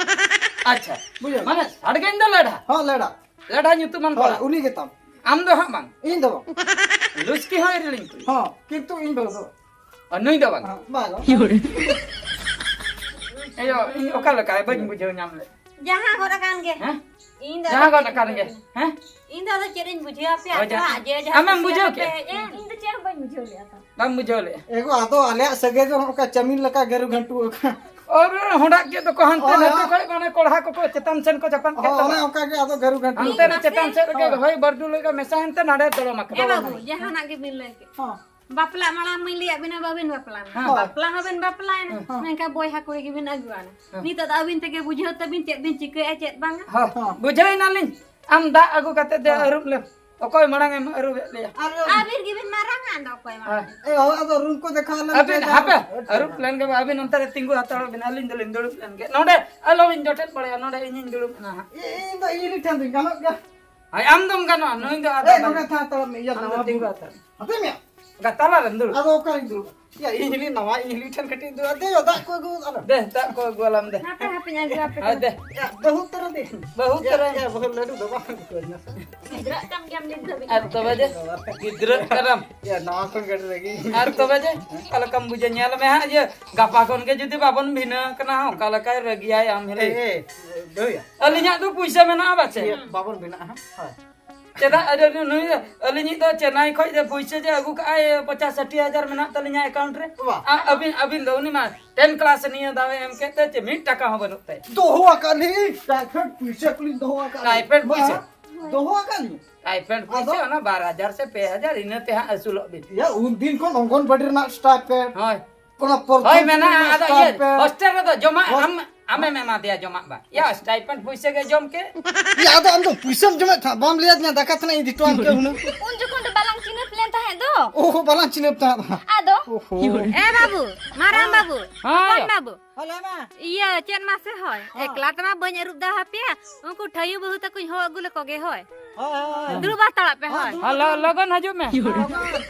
ᱟᱪᱪᱷᱟ᱾ ᱵᱩᱡᱷᱟᱹᱣ? ᱢᱟᱱᱮ ᱥᱟᱰᱜᱮᱧ ᱫᱚ ᱞᱮᱰᱷᱟ? ᱦᱚᱸ, ᱞᱮᱰᱷᱟ᱾ ᱞᱮᱰᱷᱟ ᱧᱩᱛᱩᱢᱟᱱ ᱦᱳᱭ, ᱠᱚᱲᱟ? ᱩᱱᱤ ᱜᱮᱛᱟᱢ᱾ ᱟᱢ ᱫᱚ ᱦᱟᱸᱜ ᱵᱟᱝ? ᱤᱧ ᱫᱚ ᱵᱟᱝ᱾ ᱞᱩᱥᱠᱤ ᱦᱚᱸ ᱤᱨᱤᱞᱤᱧ ᱠᱩᱲᱤ? ᱦᱚᱸ, ᱠᱤᱱᱛᱩ ᱤᱧ ᱵᱟᱹᱦᱩ ᱫᱚ ᱵᱟᱝ᱾ ᱚ, ᱱᱩᱭ ᱫᱚ ᱵᱟᱝ? ᱦᱚᱸ, ᱵᱟᱝ᱾ ᱮᱭᱳ, ᱤᱧ ᱚᱠᱟ ᱞᱮᱠᱟ? ᱵᱟᱹᱧ ᱵᱩᱡᱷᱟᱹᱣ ᱧᱟᱢ ᱞᱮᱫ᱾ ᱡᱟᱦᱟᱸ ᱜᱚᱫ ᱟᱠᱟᱱ ᱜᱮ᱾ ᱦᱮᱸ? ᱤᱧ ᱫᱚ ᱡᱟᱦᱟᱸ ᱟᱫᱚ ᱜᱚᱫ ᱪᱮᱫ ᱟᱠᱟᱱ ᱤᱧ ᱜᱮ᱾ ᱵᱩᱡᱷᱟᱹᱣᱟ? ᱦᱮᱸ? ᱤᱧ ᱫᱚ ᱟᱫᱚ ᱪᱮᱫ ᱤᱧ ᱵᱩᱡᱷᱟᱹᱣᱟ ᱟᱯᱮᱭᱟᱜ ᱦᱳᱭ, ᱡᱟ-, ᱪᱟᱞᱟᱜ ᱡᱮ ᱡᱟᱦᱟᱸ ᱟᱢᱮᱢ ᱠᱩᱥᱤᱭᱟᱜ ᱵᱩᱡᱷᱟᱹᱣ ᱟᱯᱮ ᱠᱮᱫ? ᱦᱮᱡ ᱮᱱ᱾ ᱤᱧ ᱫᱚ ᱪᱮᱫ ᱦᱚᱸ ᱵᱟᱹᱧ ᱵᱩᱡᱷᱟᱹᱣ ᱞᱮᱫᱼᱟ ᱛᱚ᱾ ᱵᱟᱢ ᱵᱩᱡᱷᱟᱹᱣ ᱞᱮᱫᱼᱟ? ᱮᱜᱳ, ᱟᱫᱚ ᱟᱞᱮᱭᱟᱜ ᱥᱟᱹᱜᱟᱹᱭ ᱫᱚ ᱱᱚᱝᱠᱟ ᱪᱟᱹᱢᱤᱱ ᱞᱮᱠᱟ ᱜᱮᱨᱩ ᱜᱷᱟᱱᱴᱩ ᱟᱠᱟᱱ᱾ ᱟᱨ ᱦᱚᱸᱰᱟᱜ ᱠᱮᱫ ᱫᱚᱠᱚ ᱦᱟᱱᱛᱮ ᱦᱳᱭ, ᱱᱟᱛᱮ ᱦᱳᱭ᱾ ᱠᱷᱚᱡ, ᱢᱟᱱᱮ ᱠᱚᱲᱦᱟ ᱠᱚᱠᱚ ᱪᱮᱛᱟᱱ ᱥᱮᱱ ᱠᱚ ᱪᱟᱯᱟᱫ ᱠᱮᱫ ᱦᱳᱭ, ᱛᱟᱵᱚᱱᱟ᱾ ᱚᱱᱮ ᱚᱱᱠᱟ ᱜᱮ ᱟᱫᱚ ᱜᱟᱹᱨᱩ ᱜᱷᱟᱹᱴᱩ᱾ ᱦᱟᱱᱛᱮ ᱨᱮ ᱪᱮᱛᱟᱱ ᱥᱮᱫ ᱨᱮᱜᱮ ᱦᱳᱭ᱾ ᱦᱚᱭ ᱵᱟᱹᱨᱰᱩ ᱞᱮᱠᱟ ᱢᱮᱥᱟᱭᱮᱱ ᱛᱮ ᱱᱟᱰᱮ ᱫᱚᱲᱚᱢ ᱟᱠᱟᱫᱟ᱾ ᱮ ᱵᱟᱹᱵᱩ, ᱡᱟᱦᱟᱱᱟᱜ ᱜᱮ ᱵᱤᱱ ᱞᱟᱹᱭ ᱠᱮᱫ᱾ ᱦᱚᱸ᱾ ᱵᱟᱯᱞᱟ ᱢᱟᱲᱟᱝ ᱢᱟᱹᱧ ᱞᱟᱹᱭᱟᱫ ᱵᱤᱱᱟ, ᱵᱟᱵᱤᱱ ᱵᱟᱯᱞᱟᱭᱮᱱᱟ᱾ ᱦᱮᱸ᱾ ᱵᱟᱯᱞᱟ ᱦᱚᱸᱵᱤᱱ ᱵᱟᱯᱞᱟᱭᱮᱱᱟ, ᱦᱮᱸ᱾ ᱢᱮᱱᱠᱷᱟᱱ ᱵᱚᱭᱦᱟ ᱠᱩᱲᱤ ᱜᱮᱵᱤᱱ ᱟᱹᱜᱩᱣᱟᱱᱟ᱾ ᱦᱮᱸ᱾ ᱱᱤᱛᱚᱜ ᱫᱚ ᱟᱹᱵᱤᱱ ᱛᱮᱜᱮ ᱵᱩᱡᱷᱟᱹᱣ ᱛᱟᱵᱤᱱ ᱪᱮᱫ ᱵᱤᱱ ᱪᱤᱠᱟᱹᱭᱟ, ᱪᱮᱫ ᱵᱟᱝᱟ᱾ ᱦᱮᱸ, ᱦᱮᱸ᱾ ᱵᱩᱡᱷᱟᱹᱣ ᱮᱱᱟᱞᱤᱧ᱾ ᱟᱢ ᱫᱟᱜ ᱟᱹᱜᱩ ᱠᱟᱛᱮ ᱫᱮ ᱦᱮᱸ᱾ ᱟᱹᱨᱩᱵ ᱞᱮᱢ᱾ ᱚᱠᱚᱭ ᱢᱟᱲᱟᱝ ᱮᱢ ᱟᱹᱨᱩᱵᱮᱫ ᱞᱮᱭᱟ? ᱟᱹᱵᱤᱱ ᱜᱮᱵᱤᱱ ᱢᱟᱨᱟᱝᱟ, ᱟᱫᱚ ᱚᱠᱚᱭ ᱢᱟᱨᱟᱝ? ᱦᱮᱸ᱾ ᱮ, ᱦᱳᱭ, ᱟᱫᱚ ᱨᱩᱢ ᱠᱚ ᱫᱮᱠᱷᱟᱣ ᱞᱮᱱ ᱟᱹᱵᱤᱱ ᱜᱮ ᱦᱟᱯᱮ, ᱡᱟᱦᱟᱸ ᱟᱹᱨᱩᱵ ᱞᱮᱱ ᱜᱮ ᱟᱹᱵᱤᱱ ᱚᱱᱛᱮ ᱨᱮ ᱛᱤᱸᱜᱩ ᱦᱟᱛᱟᱲᱚᱜ ᱵᱤᱱ, ᱟᱹᱞᱤᱧ ᱫᱚᱞᱤᱧ ᱫᱩᱲᱩᱵ ᱞᱮᱱ ᱜᱮ᱾ ᱱᱚᱰᱮ ᱟᱞᱚᱵᱤᱱ ᱡᱚᱴᱮᱫ ᱵᱟᱲᱟᱭᱟ, ᱱᱚᱰᱮ ᱤᱧᱤᱧ ᱫᱩᱲᱩᱵ ᱮᱱᱟ ᱦᱟᱸᱜ᱾ ᱤᱧ ᱫᱚ ᱤᱧ ᱴᱷᱮᱱ ᱫᱚᱧ ᱜᱟᱱᱚᱜ ᱜᱮᱭᱟ᱾ ᱦᱳᱭ, ᱟᱢ ᱫᱚᱢ ᱜᱟᱱᱚᱜᱼᱟ, ᱱᱩᱭ ᱫᱚ ᱟᱫᱚ ᱮ, ᱵᱟᱝ᱾ ᱱᱚᱰᱮ ᱛᱷᱟᱲ ᱛᱟᱲᱟᱢ ᱢᱮ, ᱤᱭᱟᱹ ᱟᱢ ᱫᱚ ᱱᱟᱣᱟ ᱛᱤᱸᱜᱩ ᱵᱚᱱ ᱦᱟᱛᱟᱲ᱾ ᱦᱟᱯᱮ ᱢᱮᱭᱟ᱾ ᱜᱟ ᱛᱟᱞᱟ ᱨᱮᱢ ᱫᱩᱲᱩᱵ᱾ ᱟᱫᱚ ᱚᱠᱟᱨᱮᱧ ᱫᱩᱲᱩᱵᱟ? ᱭᱟ, ᱤᱧ ᱦᱤᱞᱤ ᱱᱟᱣᱟ, ᱤᱧ ᱦᱤᱞᱤ ᱴᱷᱮᱱ ᱠᱟᱹᱴᱤᱡ ᱫᱩᱲᱩᱵ᱾ ᱫᱮ, ᱫᱟᱜ ᱠᱚ ᱟᱹᱜᱩ ᱟᱞᱟᱝ᱾ ᱫᱮ, ᱫᱟᱜ ᱠᱚ ᱟᱹᱜᱩ ᱟᱞᱟᱝ ᱫᱮ᱾ ᱦᱟᱯᱮ, ᱦᱟᱯᱮᱧ ᱟᱹᱜᱩ ᱟᱯᱮ ᱦᱳᱭ, ᱠᱟᱱᱟ᱾ ᱫᱮ᱾ ᱭᱟ, ᱵᱟᱹᱦᱩ ᱩᱛᱟᱹᱨ ᱫᱮ᱾ ᱭᱟ, ᱵᱟᱹᱦᱩ ᱞᱟᱹᱰᱩ ᱫᱚ ᱵᱟᱝ ᱟᱹᱜᱩ ᱟᱠᱟᱱᱟ᱾ ᱜᱤᱫᱽᱨᱟᱹᱜ ᱠᱟᱱ ᱜᱮᱭᱟᱢ ᱱᱤᱛ ᱫᱷᱟᱹᱵᱤᱡ᱾ ᱟᱨ ᱛᱚᱵᱮ ᱡᱮ? ᱜᱤᱫᱽᱨᱟᱹᱜ ᱠᱟᱱᱟᱢ᱾ ᱭᱟ, ᱱᱟᱣᱟ ᱠᱷᱚᱱ ᱜᱟᱹᱰᱤ ᱨᱮᱜᱮ᱾ ᱟᱨ ᱛᱚᱵᱮ ᱡᱮ? ᱚᱠᱟ ᱞᱮᱠᱟᱢ ᱵᱩᱡᱷᱟᱹᱣ? ᱧᱮᱞ ᱢᱮ ᱦᱟᱸᱜ, ᱤᱭᱟᱹ, ᱜᱟᱯᱟ ᱠᱷᱚᱱ ᱜᱮ ᱡᱩᱫᱤ ᱵᱟᱵᱚᱱ ᱵᱷᱤᱱᱟᱹ ᱠᱟᱱᱟ, ᱚᱠᱟ ᱞᱮᱠᱟᱭ ᱨᱟᱹᱜᱤᱭᱟᱭ ᱟᱢ ᱦᱤᱞᱤ᱾ ᱮ, ᱮ, ᱵᱟᱹᱦᱩᱭᱟ᱾ ᱟᱹᱞᱤᱧᱟᱜ ᱫᱚ ᱯᱩᱭᱥᱟᱹ ᱢᱮᱱᱟᱜᱼᱟ ᱵᱟᱪᱮ? ᱤᱭᱟᱹ, ᱵᱟᱵᱚᱱ ᱵᱷᱤᱱᱟᱜᱼᱟ, ᱦᱮᱸ? ᱦᱳᱭ᱾ ᱪᱮᱫᱟᱜ ᱟᱹᱰᱤ ᱱᱩᱭ ᱫᱚ ᱟᱹᱞᱤᱧᱤᱡ ᱫᱚ ᱪᱮᱱᱱᱟᱭ ᱠᱷᱚᱡ ᱫᱚ ᱯᱩᱭᱥᱟᱹ ᱡᱮ ᱟᱹᱜᱩ ᱠᱟᱜᱼᱟᱭ, ᱯᱚᱪᱟᱥ ᱥᱟᱴᱷᱤ ᱦᱟᱡᱟᱨ ᱢᱮᱱᱟᱜ ᱛᱟᱹᱞᱤᱧᱟ account ᱨᱮ᱾ ᱵᱟᱵᱟ᱾ ᱟ-, ᱟᱹᱵᱤᱱ, ᱟᱹᱵᱤᱱ ᱫᱚ ᱩᱱᱤ ᱢᱟ ten class ᱱᱤᱭᱟᱹ ᱫᱟᱣ ᱮ ᱮᱢ ᱠᱮᱫ ᱛᱮ ᱪᱮ ᱢᱤᱫ ᱴᱟᱠᱟ ᱦᱚᱸ ᱵᱟᱹᱱᱩᱜ ᱛᱟᱭᱟ᱾ ᱫᱚᱦᱚ ᱟᱠᱟᱫ ᱞᱤᱧ, ᱴᱟᱭᱯᱷᱚᱭᱮᱰ ᱯᱩᱭᱥᱟᱹ ᱠᱚᱞᱤᱧ ᱫᱚᱦᱚ ᱟᱠᱟᱫ᱾ ᱴᱟᱭᱯᱷᱚᱭᱮᱰ ᱯᱩᱭᱥᱟᱹ? ᱵᱟᱝ, ᱫᱚᱦᱚ ᱟᱠᱟᱫ ᱞᱤᱧ᱾ ᱴᱟᱭᱯᱷᱚᱭᱮᱰ ᱯᱩᱭᱥᱟᱹ ᱟᱫᱚ? ᱚᱱᱟ ᱵᱟᱨ ᱦᱟᱡᱟᱨ ᱥᱮ ᱯᱮ ᱦᱟᱡᱟᱨ ᱤᱱᱟᱹ ᱛᱮ ᱦᱟᱸᱜ ᱟᱹᱥᱩᱞᱚᱜ ᱵᱤᱱ᱾ ᱭᱟ, ᱩᱱ ᱫᱤᱱ ᱠᱷᱚᱱ ᱚᱝᱜᱚᱱᱵᱟᱲᱤ ᱨᱮᱱᱟᱜ ᱥᱴᱟᱭᱯᱷᱚᱭᱮᱰ᱾ ᱦᱳᱭ᱾ ᱚᱱᱟ ᱯᱨᱚᱛᱷᱚᱢ ᱦᱳᱭ, ᱢᱮᱱᱟᱜᱼᱟ᱾ ᱥᱴᱟᱭᱯᱷᱚᱭᱮᱰ᱾ ᱟᱫᱚ ᱤᱭᱟᱹ, ᱦᱳᱥᱴᱮᱞ ᱨᱮᱫᱚ ᱡᱚᱢᱟᱜ ᱦᱳᱥ- ᱟᱢ, ᱟᱢᱮᱢ ᱮᱢᱟ ᱫᱮᱭᱟ ᱡᱚᱢᱟᱜ ᱵᱟ? ᱭᱟ, ᱥᱴᱟᱭᱯᱷᱚᱭᱮᱰ ᱯᱩᱭᱥᱟᱹ ᱜᱮ ᱡᱚᱢ ᱠᱮ᱾ ᱭᱟ, ᱟᱫᱚ ᱟᱢ ᱫᱚ ᱯᱩᱭᱥᱟᱹᱢ ᱡᱚᱢᱮᱫ ᱛᱟᱦᱮᱸᱫ, ᱵᱟᱢ ᱞᱟᱹᱭᱟᱫᱤᱧᱟ ᱫᱟᱠᱟ ᱛᱟᱱᱟᱜ ᱤᱧ ᱤᱫᱤ ᱦᱚᱴᱚ ᱟᱢ ᱠᱮᱭᱟ ᱦᱩᱱᱟᱹᱝ᱾ ᱩᱱ ᱡᱚᱠᱷᱚᱱ ᱫᱚ ᱵᱟᱞᱟᱝ ᱪᱤᱱᱦᱟᱹᱯ ᱞᱮᱱ ᱛᱟᱦᱮᱸᱫ ᱫᱚ᱾ ᱳᱦᱳ, ᱵᱟᱞᱟᱝ ᱪᱤᱱᱦᱟᱹᱯ ᱛᱟᱦᱮᱸᱫ᱾ ᱟᱫᱚ? ᱳᱦᱳ᱾ ᱮ ᱵᱟᱵᱩ, ᱢᱟᱨᱟᱝ ᱵᱟᱵᱩ, ᱦᱮᱸ, ᱦᱚᱯᱚᱱ ᱭᱟ᱾ ᱵᱟᱵᱩ᱾ ᱦᱚᱸ, ᱞᱟᱹᱭ ᱢᱮ᱾ ᱤᱭᱟᱹ, ᱪᱮᱫ ᱢᱟᱥᱮ ᱦᱳᱭ, ᱦᱚᱸ᱾ ᱮᱠᱞᱟ ᱛᱮᱢᱟ ᱵᱟᱹᱧ ᱟᱹᱨᱩᱵ ᱫᱟ ᱦᱟᱯᱮᱭᱟ᱾ ᱩᱱᱠᱩ ᱴᱷᱟᱹᱭᱩ ᱵᱟᱹᱦᱩ ᱛᱟᱠᱚᱧ ᱦᱚᱦᱚ ᱟᱹᱜᱩ ᱞᱮᱠᱚ ᱜᱮ ᱦᱳᱭ᱾ ᱦᱳᱭ, ᱦᱳᱭ, ᱦᱳᱭ᱾ ᱫᱩᱲᱩᱵ ᱦᱟᱛᱟᱲᱚᱜ ᱯᱮ ᱦᱳᱭ᱾ ᱦᱳᱭ᱾ ᱦᱮᱸ, ᱞᱚ-, ᱞᱚᱜᱚᱱ ᱦᱤᱡᱩᱜ ᱢᱮ᱾ ᱦᱳᱭ, ᱦᱳᱭ᱾